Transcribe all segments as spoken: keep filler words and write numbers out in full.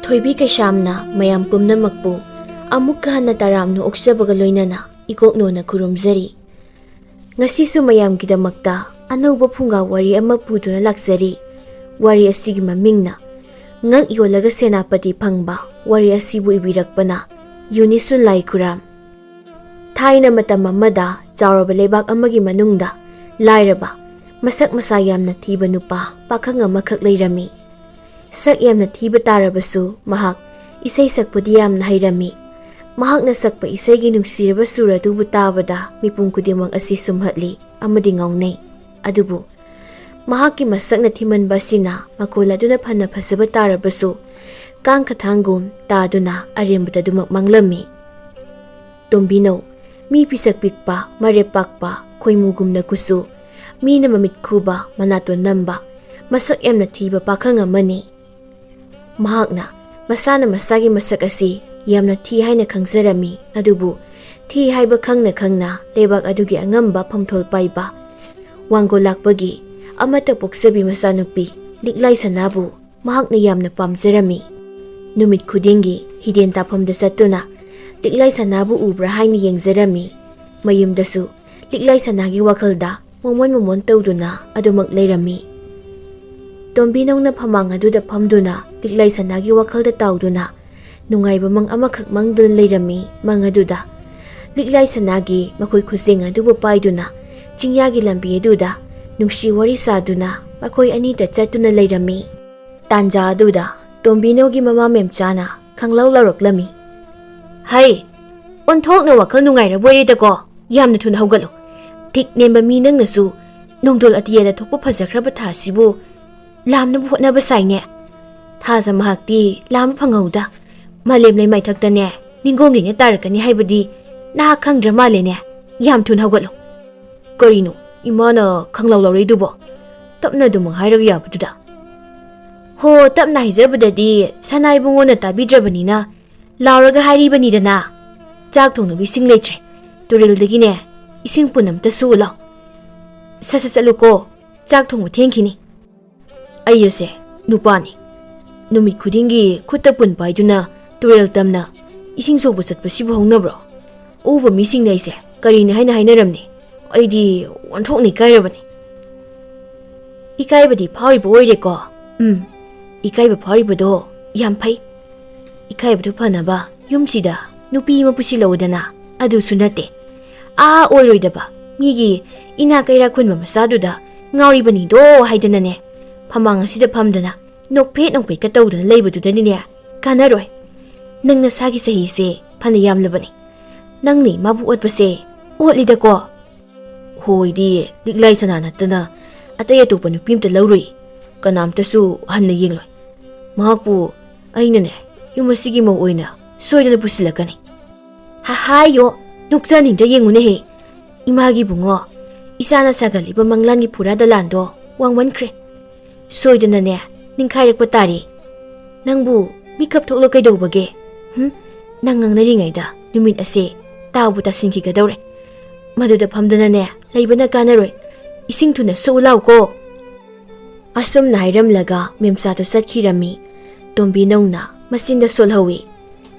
ꯊꯣꯏꯕꯤ ꯀꯩꯁꯥꯝꯅ ꯃꯌꯥꯝ ꯄꯨꯝꯅꯃꯛꯄꯨ ꯑꯃꯨꯛꯀ ꯍꯟꯅ ꯇꯔꯥꯝꯅ ꯑꯣꯛꯆꯕꯒ ꯂꯣꯏꯅꯅ ꯏꯀꯣꯛꯅꯣꯅ ꯈꯨꯔꯨꯝꯖꯔꯤ꯫ ꯉꯁꯤꯁꯨ ꯃꯌꯥꯝꯒꯤꯗꯃꯛꯇ ꯑꯅꯧꯕ ꯐꯨꯡꯒꯥ ꯋꯥꯔꯤ ꯑꯃ ꯄꯨꯗꯨꯅ ꯂꯥꯛꯆꯔꯤ꯫ ꯋꯥꯔꯤ ꯑꯁꯤꯒꯤ ꯃꯃꯤꯡꯅ ꯉꯛ ꯌꯣꯜꯂꯒ ꯁꯦꯅꯥꯄꯇꯤ ꯐꯪꯕ꯫ ꯋꯥꯔꯤ ꯑꯁꯤꯕꯨ ꯏꯕꯤꯔꯛꯄꯅ ꯌꯨꯅꯤꯁꯨꯟ ꯂꯥꯏꯈꯨꯔꯥꯝ꯫ ꯊꯥꯏꯅ ꯃꯇꯝ ꯑꯃꯗ ꯆꯥꯎꯔꯕ ꯂꯩꯕꯥꯛ ꯑꯃꯒꯤ ꯃꯅꯨꯡꯗ ꯂꯥꯏꯔꯕ, ꯃꯁꯛ ꯃꯁꯥ ꯌꯥꯝꯅ ꯊꯤꯕ ꯅꯨꯄꯥ ꯄꯥꯈꯪ ꯑꯃꯈꯛ ꯂꯩꯔꯝꯃꯤ꯫ ꯁꯛ ꯌꯥꯝꯅ ꯊꯤꯕ ꯇꯥꯔꯕꯁꯨ ꯃꯍꯥꯛ ꯏꯁꯩ ꯁꯛꯄꯗꯤ ꯌꯥꯝꯅ ꯍꯩꯔꯝꯃꯤ꯫ ꯃꯍꯥꯛꯅ ꯁꯛꯄ ꯏꯁꯩꯒꯤ ꯅꯨꯡꯁꯤꯔꯕ ꯁꯨꯔ ꯑꯗꯨꯕꯨ ꯇꯥꯕꯗ ꯃꯤꯄꯨꯝ ꯈꯨꯗꯤꯡꯃꯛ ꯑꯁꯤ ꯁꯨꯝꯍꯠꯂꯤ ꯑꯃꯗꯤ ꯉꯥꯎꯅꯩ꯫ ꯑꯗꯨꯕꯨ ꯃꯍꯥꯛꯀꯤ ꯃꯁꯛꯅ ꯊꯤꯃꯟꯕ ꯑꯁꯤꯅ ꯃꯈꯣꯜ ꯑꯗꯨꯅ ꯐꯅ ꯐꯖꯕ ꯇꯥꯔꯕꯁꯨ ꯀꯥꯡ ꯈꯊꯥꯡꯒꯨꯝ ꯇꯥꯗꯨꯅ ꯑꯔꯦꯝꯕꯗ ꯑꯗꯨꯃꯛ ꯃꯥꯡꯂꯝꯃꯤ꯫ ꯇꯣꯝꯕꯤꯅꯧ, ꯃꯤ ꯄꯤꯁꯛ ꯄꯤꯛꯄ, ꯃꯔꯦꯞ ꯄꯥꯛꯄ, ꯈꯣꯏꯃꯨꯒꯨꯝꯅ ꯀꯨꯆꯨ, ꯃꯤꯅ ꯃꯃꯤꯠ ꯈꯨꯕ, ꯃꯅꯥꯇꯣꯟ ꯅꯝꯕ, ꯃꯁꯛ ꯌꯥꯝꯅ ꯊꯤꯕ ꯄꯥꯈꯪ ꯑꯃꯅꯤ꯫ ꯃꯍꯥꯛꯅ ꯃꯁꯥꯅ ꯃꯁꯥꯒꯤ ꯃꯁꯛ ꯑꯁꯤ ꯌꯥꯝꯅ ꯊꯤ ꯍꯥꯏꯅ ꯈꯪꯖꯔꯝꯃꯤ, ꯑꯗꯨꯕꯨ ꯊꯤ ꯍꯥꯏꯕ ꯈꯪꯅ ꯈꯪꯅ ꯂꯩꯕꯥꯛ ꯑꯗꯨꯒꯤ ꯑꯉꯝꯕ ꯐꯝꯊꯣꯜ ꯄꯥꯏꯕ, ꯋꯥꯡꯒꯣꯜ ꯂꯥꯛꯄꯒꯤ ꯑꯃꯠꯇ ꯄꯣꯛꯆꯕꯤ ꯃꯆꯥꯅꯨꯄꯤ ꯂꯤꯛꯂꯥꯏ ꯁꯅꯥꯕꯨ ꯃꯍꯥꯛꯅ ꯌꯥꯝꯅ ꯄꯥꯝꯖꯔꯝꯃꯤ꯫ ꯅꯨꯃꯤꯠ ꯈꯨꯗꯤꯡꯒꯤ ꯍꯤꯗꯦꯟ ꯇꯥꯐꯝꯗ ꯆꯠꯇꯨꯅ ꯂꯤꯛꯂꯥꯏ ꯁꯅꯥꯕꯨ ꯎꯕ꯭ꯔꯥ ꯍꯥꯏꯅ ꯌꯦꯡꯖꯔꯝꯃꯤ꯫ ꯃꯌꯨꯝꯗꯁꯨ ꯂꯤꯛꯂꯥꯏ ꯁꯅꯥꯒꯤ ꯋꯥꯈꯜꯗ ꯃꯣꯃꯣꯟ ꯃꯣꯃꯣꯟ ꯇꯧꯗꯨꯅ ꯑꯗꯨꯃꯛ ꯂꯩꯔꯝꯃꯤ꯫ ꯇꯣꯝꯕꯤꯅꯧꯅ ꯐꯃꯥꯡ ꯑꯗꯨꯗ ꯐꯝꯗꯨꯅ ꯂꯤꯛꯂꯥꯏ ꯁꯅꯥꯒꯤ ꯋꯥꯈꯜꯗ ꯇꯥꯎꯗꯨꯅ ꯅꯨꯡꯉꯥꯏꯕ ꯃꯪ ꯑꯃꯈꯛ ꯃꯪꯗꯨꯅ ꯂꯩꯔꯝꯃꯤ꯫ ꯃꯪ ꯑꯗꯨꯗ ꯂꯤꯛꯂꯥꯏ ꯁꯅꯥꯒꯤ ꯃꯈꯨꯠ ꯈꯨꯠꯁꯦꯡ ꯑꯗꯨꯕꯨ ꯄꯥꯏꯗꯨꯅ ꯆꯤꯡꯌꯥꯒꯤ ꯂꯝꯕꯤ ꯑꯗꯨꯗ ꯅꯨꯡꯁꯤ ꯋꯥꯔꯤ ꯁꯥꯗꯨꯅ ꯃꯈꯣꯏ ꯑꯅꯤꯇ ꯆꯠꯇꯨꯅ ꯂꯩꯔꯝꯃꯤ꯫ ꯇꯥꯟꯖꯥ ꯑꯗꯨꯗ ꯇꯣꯝꯕꯤꯅꯧꯒꯤ ꯃꯃꯥ ꯃꯦꯝꯆꯥꯅ ꯈꯪꯂꯧ ꯂꯧꯔꯛꯂꯝꯃꯤ꯫ "ꯍꯩ, ꯑꯣꯟꯊꯣꯛꯅ ꯋꯥꯈꯜ ꯅꯨꯡꯉꯥꯏꯔꯕ ꯑꯣꯏꯔꯦꯗꯀꯣ꯫ ꯌꯥꯝꯅ ꯊꯨꯅ ꯍꯧꯒꯠꯂꯨ꯫ ꯊꯤꯛ ꯅꯦꯝꯕ ꯃꯤ ꯅꯪꯅꯁꯨ ꯅꯣꯡꯗꯣꯜ ꯑꯇꯤꯌꯥꯗ ꯊꯣꯛꯄ ꯐꯖꯈ꯭ꯔꯕ ꯊꯥꯁꯤꯕꯨ ꯂꯥꯝꯅꯕ ꯍꯣꯠꯅꯕ ꯁꯥꯏꯅꯦ꯫ ꯊꯥꯖ ꯃꯍꯥꯛꯇꯤ ꯂꯥꯝꯕ ꯐꯪꯍꯧꯗ ꯃꯥꯂꯦꯝ ꯂꯩꯃꯥꯏꯊꯛꯇꯅꯦ ꯅꯤꯡꯒꯣꯡꯒꯤꯅꯦ ꯇꯥꯔꯛꯀꯅꯤ ꯍꯥꯏꯕꯗꯤ ꯅꯍꯥꯛ ꯈꯪꯗ꯭ꯔ ꯃꯥꯜꯂꯦꯅꯦ꯫ ꯌꯥꯝ ꯊꯨꯅ ꯍꯧꯒꯠꯂꯨ꯫" "ꯀꯔꯤꯅꯣ ꯏꯃꯥꯅ ꯈꯪꯂꯥꯎ ꯂꯥꯎꯔꯛꯏꯗꯨꯕꯣ? ꯇꯞꯅ ꯑꯗꯨꯃꯛ ꯍꯥꯏꯔꯒ ꯌꯥꯕꯗꯨꯗ?" "ꯍꯣ, ꯇꯞꯅ ꯍꯥꯏꯖꯕꯗꯗꯤ ꯁꯅꯥ ꯏꯕꯨꯡꯉꯣꯅ ꯇꯥꯕꯤꯗ꯭ꯔꯕꯅꯤꯅ ꯂꯥꯎꯔꯒ ꯍꯥꯏꯔꯤꯕꯅꯤꯗꯅ꯫ ꯆꯥꯛ ꯊꯣꯡꯅꯕ ꯏꯁꯤꯡ ꯂꯩꯇ꯭ꯔꯦ꯫ ꯇꯨꯔꯦꯜꯗꯒꯤꯅꯦ ꯏꯁꯤꯡ ꯄꯨꯟ ꯑꯝꯇ ꯁꯨꯎ ꯂꯥꯎ꯫ ꯁꯠ ꯁꯠ ꯆꯠꯂꯨꯀꯣ, ꯆꯥꯛ ꯊꯣꯡꯕ ꯊꯦꯡꯈꯤꯅꯤ꯫" "ꯑꯩ ꯑꯁꯦ ꯅꯨꯄꯥꯅꯤ, ꯅꯨꯃꯤꯠ ꯈꯨꯗꯤꯡꯒꯤ ꯈꯨꯠꯇ ꯄꯨꯟ ꯄꯥꯏꯗꯨꯅ ꯇꯨꯔꯦꯜ ꯇꯝꯅ ꯏꯁꯤꯡ ꯁꯣꯛꯄ ꯆꯠꯄꯁꯤꯕꯨ ꯍꯧꯅꯕ꯭ꯔꯣ? ꯎꯕ ꯃꯤꯁꯤꯡꯅ ꯑꯩꯁꯦ ꯀꯔꯤꯅꯤ ꯍꯥꯏꯅ ꯍꯥꯏꯅꯔꯝꯅꯤ꯫ ꯑꯩꯗꯤ ꯑꯣꯟꯊꯣꯛꯅ ꯏꯀꯥꯏꯔꯕꯅꯤ꯫ ꯏꯀꯥꯏꯕꯗꯤ ꯐꯥꯎꯔꯤꯕ ꯑꯣꯏꯔꯦꯀꯣ? ꯎꯝ, ꯏꯀꯥꯏꯕ ꯐꯥꯎꯔꯤꯕꯗꯣ ꯌꯥꯝ ꯐꯩ꯫ ꯏꯀꯥꯏꯕꯗꯨ ꯐꯅꯕ ꯌꯨꯝꯁꯤꯗ ꯅꯨꯄꯤ ꯑꯃ ꯄꯨꯁꯤꯜꯂꯛꯎꯗꯅ꯫ ꯑꯗꯨꯁꯨ ꯅꯠꯇꯦ, ꯑꯥ ꯑꯣꯏꯔꯣꯏꯗꯕ ꯃꯤꯒꯤ ꯏꯅꯥ ꯀꯩꯔꯥ ꯈꯨꯟꯕ ꯃꯆꯥꯗꯨꯗ ꯉꯥꯎꯔꯤꯕꯅꯤꯗꯣ ꯍꯥꯏꯗꯅꯅꯦ, ꯐꯃꯥꯡ ꯑꯁꯤꯗ ꯐꯝꯗꯅ ꯅꯣꯛꯐꯦꯠ ꯅꯣꯛꯐꯦꯠꯀ ꯇꯧꯗꯅ ꯂꯩꯕꯗꯨꯗꯅꯤꯅꯦ꯫ ꯀꯥꯟꯅꯔꯣꯏ꯫ ꯅꯪ ꯅꯁꯥꯒꯤ ꯆꯍꯤꯁꯦ ꯐꯅ ꯌꯥꯝꯂꯕꯅꯤ꯫ ꯅꯪꯅꯤ ꯃꯥꯕꯨ ꯑꯣꯠꯄꯁꯦ ꯑꯣꯠꯂꯤꯗꯀꯣ꯫ ꯍꯣꯏꯗꯤ, ꯂꯤꯛꯂꯥꯏ ꯁꯅꯥ ꯅꯠꯇꯅ ꯑꯇꯩ ꯑꯇꯣꯞꯄ ꯅꯨꯄꯤ ꯑꯝꯇ ꯂꯧꯔꯨꯏ꯫ ꯀꯅꯥꯝꯇꯁꯨ ꯍꯟꯅ ꯌꯦꯡꯂꯣꯏ꯫ ꯃꯍꯥꯛꯄꯨ ꯑꯩꯅꯅꯦ, ꯌꯨꯝ ꯑꯁꯤꯒꯤ ꯃꯧ ꯑꯣꯏꯅ ꯁꯣꯏꯗꯅ ꯄꯨꯁꯤꯜꯂꯛꯀꯅꯤ꯫ ꯍꯥꯏꯌꯣ, ꯅꯣꯛꯆꯅꯤꯡꯗ꯭ꯔ ꯌꯦꯡꯉꯨꯅꯦꯍꯦ꯫ ꯏꯃꯥꯒꯤ ꯏꯕꯨꯡꯉꯣ, ꯏꯆꯥꯅ ꯁꯥꯒꯠꯂꯤꯕ ꯃꯪꯂꯥꯟꯒꯤ ꯐꯨꯔꯥ ꯗꯂꯥꯟꯗꯣ ꯋꯥꯡꯃꯟꯈ꯭ꯔꯦ꯫ ꯁꯣꯏꯗꯅꯅꯦ, ꯅꯤꯡꯈꯥꯏꯔꯛꯄ ꯇꯥꯔꯦ꯫ ꯅꯪꯕꯨ ꯃꯤꯀꯞ ꯊꯣꯛꯂꯣ ꯀꯩꯗꯧꯕꯒꯦ? ꯍꯨꯝ? ꯅꯪ ꯉꯥꯡꯅꯔꯤꯉꯩꯗ ꯅꯨꯃꯤꯠ ꯑꯁꯦ ꯇꯥꯕꯨ ꯇꯥꯁꯤꯟꯈꯤꯒꯗꯧꯔꯦ꯫ ꯃꯗꯨꯗ ꯐꯝꯗꯨꯅꯅꯦ ꯂꯩꯕꯅ ꯀꯥꯟꯅꯔꯣꯏ꯫ ꯏꯁꯤꯡ ꯊꯨꯅ ꯁꯣꯛꯎ ꯂꯥꯎꯀꯣ꯫ ꯑꯁꯨꯝꯅ ꯍꯥꯏꯔꯝꯂꯒ ꯃꯦꯝꯆꯥꯗꯨ ꯆꯠꯈꯤꯔꯝꯃꯤ꯫ ꯇꯣꯝꯕꯤꯅꯧꯅ ꯃꯆꯤꯟꯗ ꯁꯣꯜꯍꯧꯏ꯫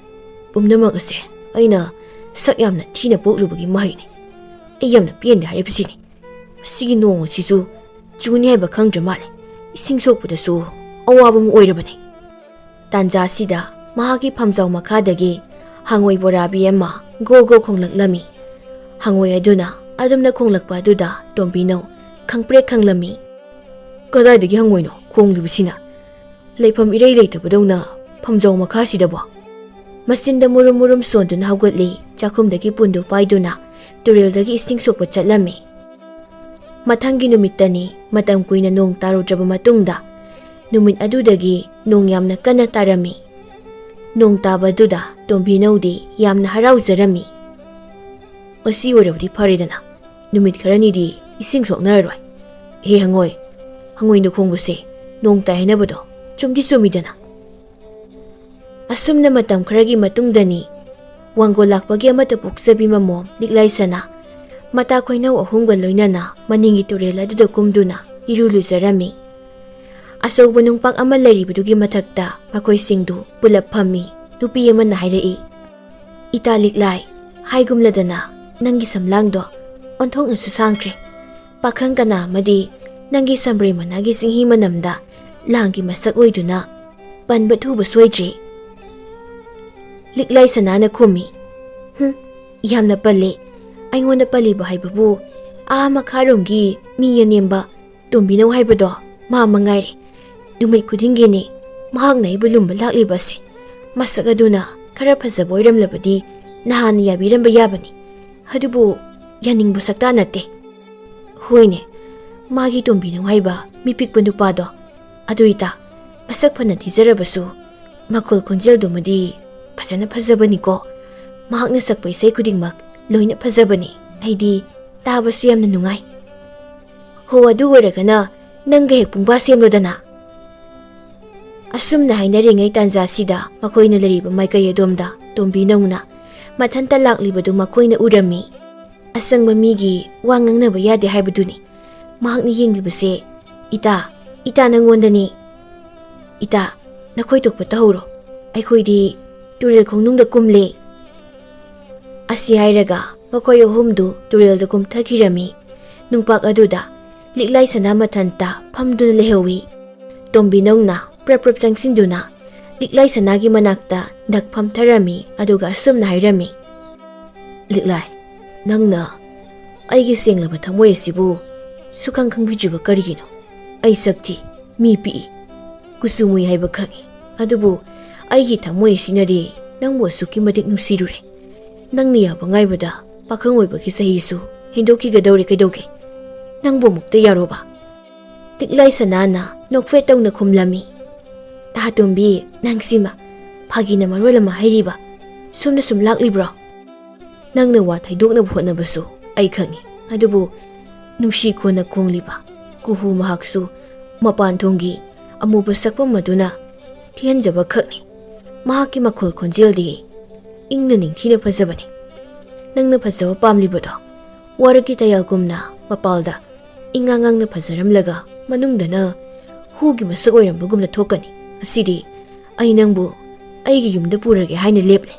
ꯄꯨꯝꯅꯃꯛ ꯑꯁꯦ ꯑꯩꯅ ꯁꯛ ꯌꯥꯝꯅ ꯊꯤꯅ ꯄꯣꯛꯂꯨꯕꯒꯤ ꯃꯍꯩꯅꯤ꯫ ꯑꯩ ꯌꯥꯝꯅ ꯄꯦꯟꯗꯦ ꯍꯥꯏꯔꯤꯕꯁꯤꯅꯤ꯫ ꯃꯁꯤꯒꯤ ꯅꯣꯡ ꯑꯁꯤꯁꯨ ꯆꯨꯅꯤ ꯍꯥꯏꯕ ꯈꯪꯗ꯭ꯔ ꯃꯥꯜꯂꯦ꯫ ꯏꯁꯤꯡ ꯁꯣꯛꯄꯗꯁꯨ ꯑꯋꯥꯕ ꯑꯃ ꯑꯣꯏꯔꯕꯅꯤ꯫ ꯇꯥꯟꯖꯥꯁꯤꯗ ꯃꯍꯥꯛꯀꯤ ꯐꯝꯖꯥꯎ ꯃꯈꯥꯗꯒꯤ ꯍꯪꯉꯣꯏ ꯕꯣꯔꯥꯕꯤ ꯑꯃ ꯒꯣ ꯒꯣ ꯈꯣꯡꯂꯛꯂꯝꯃꯤ꯫ ꯍꯪꯉꯣꯏ ꯑꯗꯨꯅ ꯑꯗꯨꯝꯅ ꯈꯣꯡꯂꯛꯄ ꯑꯗꯨꯗ ꯇꯣꯝꯕꯤꯅꯧ ꯈꯪꯄ꯭ꯔꯦꯛ ꯈꯪꯂꯝꯃꯤ꯫ "ꯀꯗꯥꯏꯗꯒꯤ ꯍꯪꯉꯣꯏꯅꯣ ꯈꯣꯡꯂꯤꯕꯁꯤꯅ? ꯂꯩꯐꯝ ꯏꯔꯩ ꯂꯩꯇꯕꯗꯧꯅ ꯐꯝꯖꯥꯎ ꯃꯈꯥꯁꯤꯗꯕꯣ?" ꯃꯆꯤꯟꯗ ꯃꯨꯔꯨꯝ ꯃꯨꯔꯨꯝ ꯁꯣꯟꯗꯨꯅ ꯍꯧꯒꯠꯂꯤ꯫ ꯆꯥꯛꯈꯨꯝꯗꯒꯤ ꯄꯨꯟꯗꯨ ꯄꯥꯏꯗꯨꯅ ꯇꯨꯔꯦꯜꯗꯒꯤ ꯏꯁꯤꯡ ꯁꯣꯛꯄ ꯆꯠꯂꯝꯃꯤ꯫ ꯃꯊꯪꯒꯤ ꯅꯨꯃꯤꯠꯇꯅꯤ, ꯃꯇꯝ ꯀꯨꯏꯅ ꯅꯣꯡ ꯇꯥꯔꯨꯗ꯭ꯔꯕ ꯃꯇꯨꯡꯗ, ꯅꯨꯃꯤꯠ ꯑꯗꯨꯗꯒꯤ ꯅꯣꯡ ꯌꯥꯝꯅ ꯀꯟꯅ ꯇꯥꯔꯝꯃꯤ꯫ ꯅꯣꯡ ꯇꯥꯕꯗꯨꯗ ꯇꯣꯝꯕꯤꯅꯧꯗꯤ ꯌꯥꯝꯅ ꯍꯔꯥꯎꯖꯔꯝꯃꯤ꯫ "ꯉꯁꯤ ꯑꯣꯏꯔꯕꯗꯤ ꯐꯔꯦꯗꯅ, ꯅꯨꯃꯤꯠ ꯈꯔꯅꯤꯗꯤ ꯏꯁꯤꯡ ꯁꯣꯛꯅꯔꯔꯣꯏ꯫ ꯍꯦ ꯍꯪꯉꯣꯏ, ꯍꯪꯉꯣꯏꯅ ꯈꯣꯡꯕꯁꯦ ꯅꯣꯡ ꯇꯥꯏ ꯍꯥꯏꯅꯕꯗꯣ ꯆꯨꯝꯗꯤ ꯆꯨꯝꯃꯤꯗꯅ?" ꯑꯁꯨꯝꯅ ꯃꯇꯝ ꯈꯔꯒꯤ ꯃꯇꯨꯡꯗꯅꯤ, ꯋꯥꯡꯒꯣꯜ ꯂꯥꯛꯄꯒꯤ ꯑꯃꯠꯇ ꯄꯣꯛꯆꯕꯤ ꯃꯃꯣꯝ ꯂꯤꯛꯂꯥꯏ ꯁꯅꯥ ꯃꯇꯥ ꯈꯣꯏꯅꯧ ꯑꯍꯨꯝꯒ ꯂꯣꯏꯅꯅ ꯃꯅꯤꯡꯒꯤ ꯇꯨꯔꯦꯜ ꯑꯗꯨꯗ ꯀꯨꯝꯗꯨꯅ ꯏꯔꯨ ꯂꯨꯖꯔꯝꯃꯤ꯫ ꯑꯆꯧꯕ ꯅꯨꯡꯄꯥꯛ ꯑꯃ ꯂꯩꯔꯤꯕꯗꯨꯒꯤ ꯃꯊꯛꯇ ꯃꯈꯣꯏꯁꯤꯡꯗꯨ ꯄꯨꯂꯞ ꯐꯝꯃꯤ꯫ ꯅꯨꯄꯤ ꯑꯃꯅ ꯍꯥꯏꯔꯛꯏ, "ꯏꯇꯥ ꯂꯤꯛꯂꯥꯏ, ꯍꯥꯏꯒꯨꯝꯂꯗꯅ ꯅꯪꯒꯤ ꯁꯝꯂꯥꯡꯗꯣ ꯑꯣꯟꯊꯣꯛꯅꯁꯨ ꯁꯥꯡꯈ꯭ꯔꯦ꯫ ꯄꯥꯈꯪ ꯀꯅꯥ ꯑꯃꯗꯤ ꯅꯪꯒꯤ ꯁꯝꯕ꯭ꯔꯩ ꯃꯅꯥꯒꯤ ꯆꯤꯡꯍꯤ ꯃꯅꯝꯗ ꯂꯥꯡꯒꯤ ꯃꯁꯛ ꯑꯣꯏꯗꯨꯅ ꯄꯟꯕ ꯊꯨꯕ ꯁꯣꯏꯗ꯭ꯔꯤ꯫" ꯂꯤꯛꯂꯥꯏ ꯁꯅꯥꯅ ꯈꯨꯝꯃꯤ, "ꯍꯨꯝ, ꯌꯥꯝꯅ ꯄꯜꯂꯦ꯫ ꯑꯩꯉꯣꯟꯗ ꯄꯜꯂꯤꯕ ꯍꯥꯏꯕꯕꯨ ꯑꯥ ꯃꯈꯥꯔꯣꯝꯒꯤ ꯃꯤ ꯑꯅꯦꯝꯕ ꯇꯣꯝꯕꯤꯅꯧ ꯍꯥꯏꯕꯗꯣ ꯃꯥ ꯃꯉꯥꯏꯔꯦ꯫ ꯅꯨꯃꯤꯠ ꯈꯨꯗꯤꯡꯒꯤꯅꯤ ꯃꯍꯥꯛꯅ ꯑꯩꯕꯨ ꯂꯨꯝꯕ ꯂꯥꯛꯂꯤꯕ ꯑꯁꯦ꯫ ꯃꯁꯛ ꯑꯗꯨꯅ ꯈꯔ ꯐꯖꯕ ꯑꯣꯏꯔꯝꯂꯕꯗꯤ ꯅꯍꯥꯟꯅ ꯌꯥꯕꯤꯔꯝꯕ ꯌꯥꯕꯅꯤ꯫ ꯑꯗꯨꯕꯨ ꯌꯥꯅꯤꯡꯕ ꯁꯛꯇꯥ ꯅꯠꯇꯦ꯫" "ꯍꯣꯏꯅꯦ, ꯃꯥꯒꯤ ꯇꯣꯝꯕꯤꯅꯧ ꯍꯥꯏꯕ ꯃꯤ ꯄꯤꯛꯄ ꯅꯨꯄꯥꯗꯣ꯫ ꯑꯗꯨ ꯏꯇꯥ, ꯃꯁꯛ ꯐꯅ ꯊꯤꯖꯔꯕꯁꯨ ꯃꯈꯣꯜ ꯈꯣꯟꯖꯦꯜꯗꯨꯃꯗꯤ ꯐꯖꯅ ꯐꯖꯕꯅꯤꯀꯣ꯫ ꯃꯍꯥꯛꯅ ꯁꯛꯄ ꯏꯁꯩ ꯈꯨꯗꯤꯡꯃꯛ ꯂꯣꯏꯅ ꯐꯖꯕꯅꯤ꯫ ꯑꯩꯗꯤ ꯇꯥꯕꯁꯨ ꯌꯥꯝꯅ ꯅꯨꯡꯉꯥꯏ꯫" "ꯍꯣ, ꯑꯗꯨ ꯑꯣꯏꯔꯒꯅ ꯅꯪꯒ ꯍꯦꯛ ꯄꯨꯡꯕꯥ ꯁꯦꯝꯂꯣꯗꯅ꯫" ꯑꯁꯨꯝꯅ ꯍꯥꯏꯅꯔꯤꯉꯩ ꯇꯥꯟꯖꯥꯁꯤꯗ ꯃꯈꯣꯏꯅ ꯂꯩꯔꯤꯕ ꯃꯥꯏꯀꯩ ꯑꯗꯣꯝꯗ ꯇꯣꯝꯕꯤꯅꯧꯅ ꯃꯊꯟꯇ ꯂꯥꯛꯂꯤꯕꯗꯨ ꯃꯈꯣꯏꯅ ꯎꯔꯝꯃꯤ꯫ ꯑꯁꯪꯕ ꯃꯤꯒꯤ ꯋꯥ ꯉꯥꯡꯅꯕ ꯌꯥꯗꯦ ꯍꯥꯏꯕꯗꯨꯅꯤ꯫ ꯃꯍꯥꯛꯅ ꯌꯦꯡꯂꯤꯕꯁꯦ, "ꯏꯇꯥ, ꯏꯇꯥ ꯅꯪꯉꯣꯟꯗꯅꯤ꯫ ꯏꯇꯥ, ꯅꯈꯣꯏ ꯊꯣꯛꯄ ꯇꯧꯍꯧꯔꯣ꯫ ꯑꯩꯈꯣꯏꯗꯤ ꯇꯨꯔꯦꯜ ꯈꯣꯡꯅꯨꯡꯗ ꯀꯨꯝꯂꯦ꯫" ꯑꯁꯤ ꯍꯥꯏꯔꯒ ꯃꯈꯣꯏ ꯑꯍꯨꯝꯗꯨ ꯇꯨꯔꯦꯜꯗ ꯀꯨꯝꯊꯈꯤꯔꯝꯃꯤ꯫ ꯅꯨꯡꯄꯥꯛ ꯑꯗꯨꯗ ꯂꯤꯛꯂꯥꯏ ꯁꯅꯥ ꯃꯊꯟꯇ ꯐꯝꯗꯨꯅ ꯂꯩꯍꯧꯏ꯫ ꯇꯣꯝꯕꯤꯅꯧꯅ ꯄ꯭ꯔꯞ ꯄ꯭ꯔꯞ ꯆꯪꯁꯤꯟꯗꯨꯅ ꯂꯤꯛꯂꯥꯏ ꯁꯅꯥꯒꯤ ꯃꯅꯥꯛꯇ ꯅꯛ ꯐꯝꯊꯔꯝꯃꯤ, ꯑꯗꯨꯒ ꯑꯁꯨꯝꯅ ꯍꯥꯏꯔꯝꯃꯤ, "ꯂꯤꯛꯂꯥꯏ, ꯅꯪꯅ ꯑꯩꯒꯤ ꯁꯦꯡꯂꯕ ꯊꯃꯣꯏ ꯑꯁꯤꯕꯨ ꯁꯨꯈꯪ ꯈꯪꯕꯤꯗ꯭ꯔꯤꯕ ꯀꯔꯤꯒꯤꯅꯣ? ꯑꯩ ꯁꯛ ꯊꯤ, ꯃꯤ ꯄꯤꯛꯏ, ꯀꯨꯆꯨ ꯃꯨꯏ ꯍꯥꯏꯕ ꯈꯪꯏ, ꯑꯗꯨꯕꯨ ꯑꯩꯒꯤ ꯊꯃꯣꯏ ꯑꯁꯤꯅꯗꯤ ꯅꯪꯕꯨ ꯑꯁꯨꯛꯀꯤ ꯃꯇꯤꯛ ꯅꯨꯡꯁꯤꯔꯨꯔꯦ꯫ ꯅꯪꯅ ꯌꯥꯕ ꯉꯥꯏꯕꯗ ꯄꯥꯈꯪ ꯑꯣꯏꯕꯒꯤ ꯆꯍꯤꯁꯨ ꯍꯦꯟꯗꯣꯛꯈꯤꯒꯗꯧꯔꯦ꯫ ꯀꯩꯗꯧꯒꯦ? ꯅꯪꯕꯨ ꯑꯃꯨꯛꯇ ꯌꯥꯔꯣꯕ?" ꯂꯤꯛꯂꯥꯏ ꯁꯅꯥꯅ ꯅꯣꯛꯐꯦꯠ ꯇꯧꯅ ꯈꯨꯝꯂꯝꯃꯤ꯫ "ꯇꯥ ꯇꯣꯝꯕꯤ, ꯅꯪꯁꯤꯃ ꯐꯥꯒꯤꯅ ꯃꯔꯣꯜ ꯑꯃ ꯍꯩꯔꯤꯕ꯫ ꯁꯣꯝꯗ ꯁꯨꯝ ꯂꯥꯛꯂꯤꯕ꯭ꯔꯣ? ꯅꯪꯅ ꯋꯥ ꯊꯩꯗꯣꯛꯅꯕ ꯍꯣꯠꯅꯕꯁꯨ ꯑꯩ ꯈꯪꯏ, ꯑꯗꯨꯕꯨ ꯅꯨꯡꯁꯤ ꯈꯣꯟꯅ ꯈꯣꯡꯂꯤꯕ ꯀꯨꯍꯨ ꯃꯍꯥꯛꯁꯨ ꯃꯄꯥꯟ ꯊꯣꯡꯒꯤ ꯑꯃꯨꯕ ꯁꯛꯐꯝ ꯑꯗꯨꯅ ꯊꯤꯍꯟꯖꯕ ꯈꯛꯅꯤ꯫ ꯃꯍꯥꯛꯀꯤ ꯃꯈꯣꯜ ꯈꯣꯟꯖꯦꯜꯗꯤ ꯏꯪꯅ ꯅꯤꯡꯊꯤꯅ ꯐꯖꯕꯅꯤ꯫ ꯅꯪꯅ ꯐꯖꯕ ꯄꯥꯝꯂꯤꯕꯗꯣ ꯋꯥꯔꯛꯀꯤ ꯇꯌꯥꯜꯒꯨꯝꯅ ꯃꯄꯥꯜꯗ ꯏꯉꯥꯡ ꯉꯥꯡꯅ ꯐꯖꯔꯝꯂꯒ ꯃꯅꯨꯡꯗꯅ ꯍꯨꯒꯤ ꯃꯁꯛ ꯑꯣꯏꯔꯝꯕꯒꯨꯝꯅ ꯊꯣꯛꯀꯅꯤ꯫ ꯑꯁꯤꯗꯤ ꯑꯩ ꯅꯪꯕꯨ ꯑꯩꯒꯤ ꯌꯨꯝꯗ ꯄꯨꯔꯒꯦ ꯍꯥꯏꯅ ꯂꯦꯞꯂꯦ꯫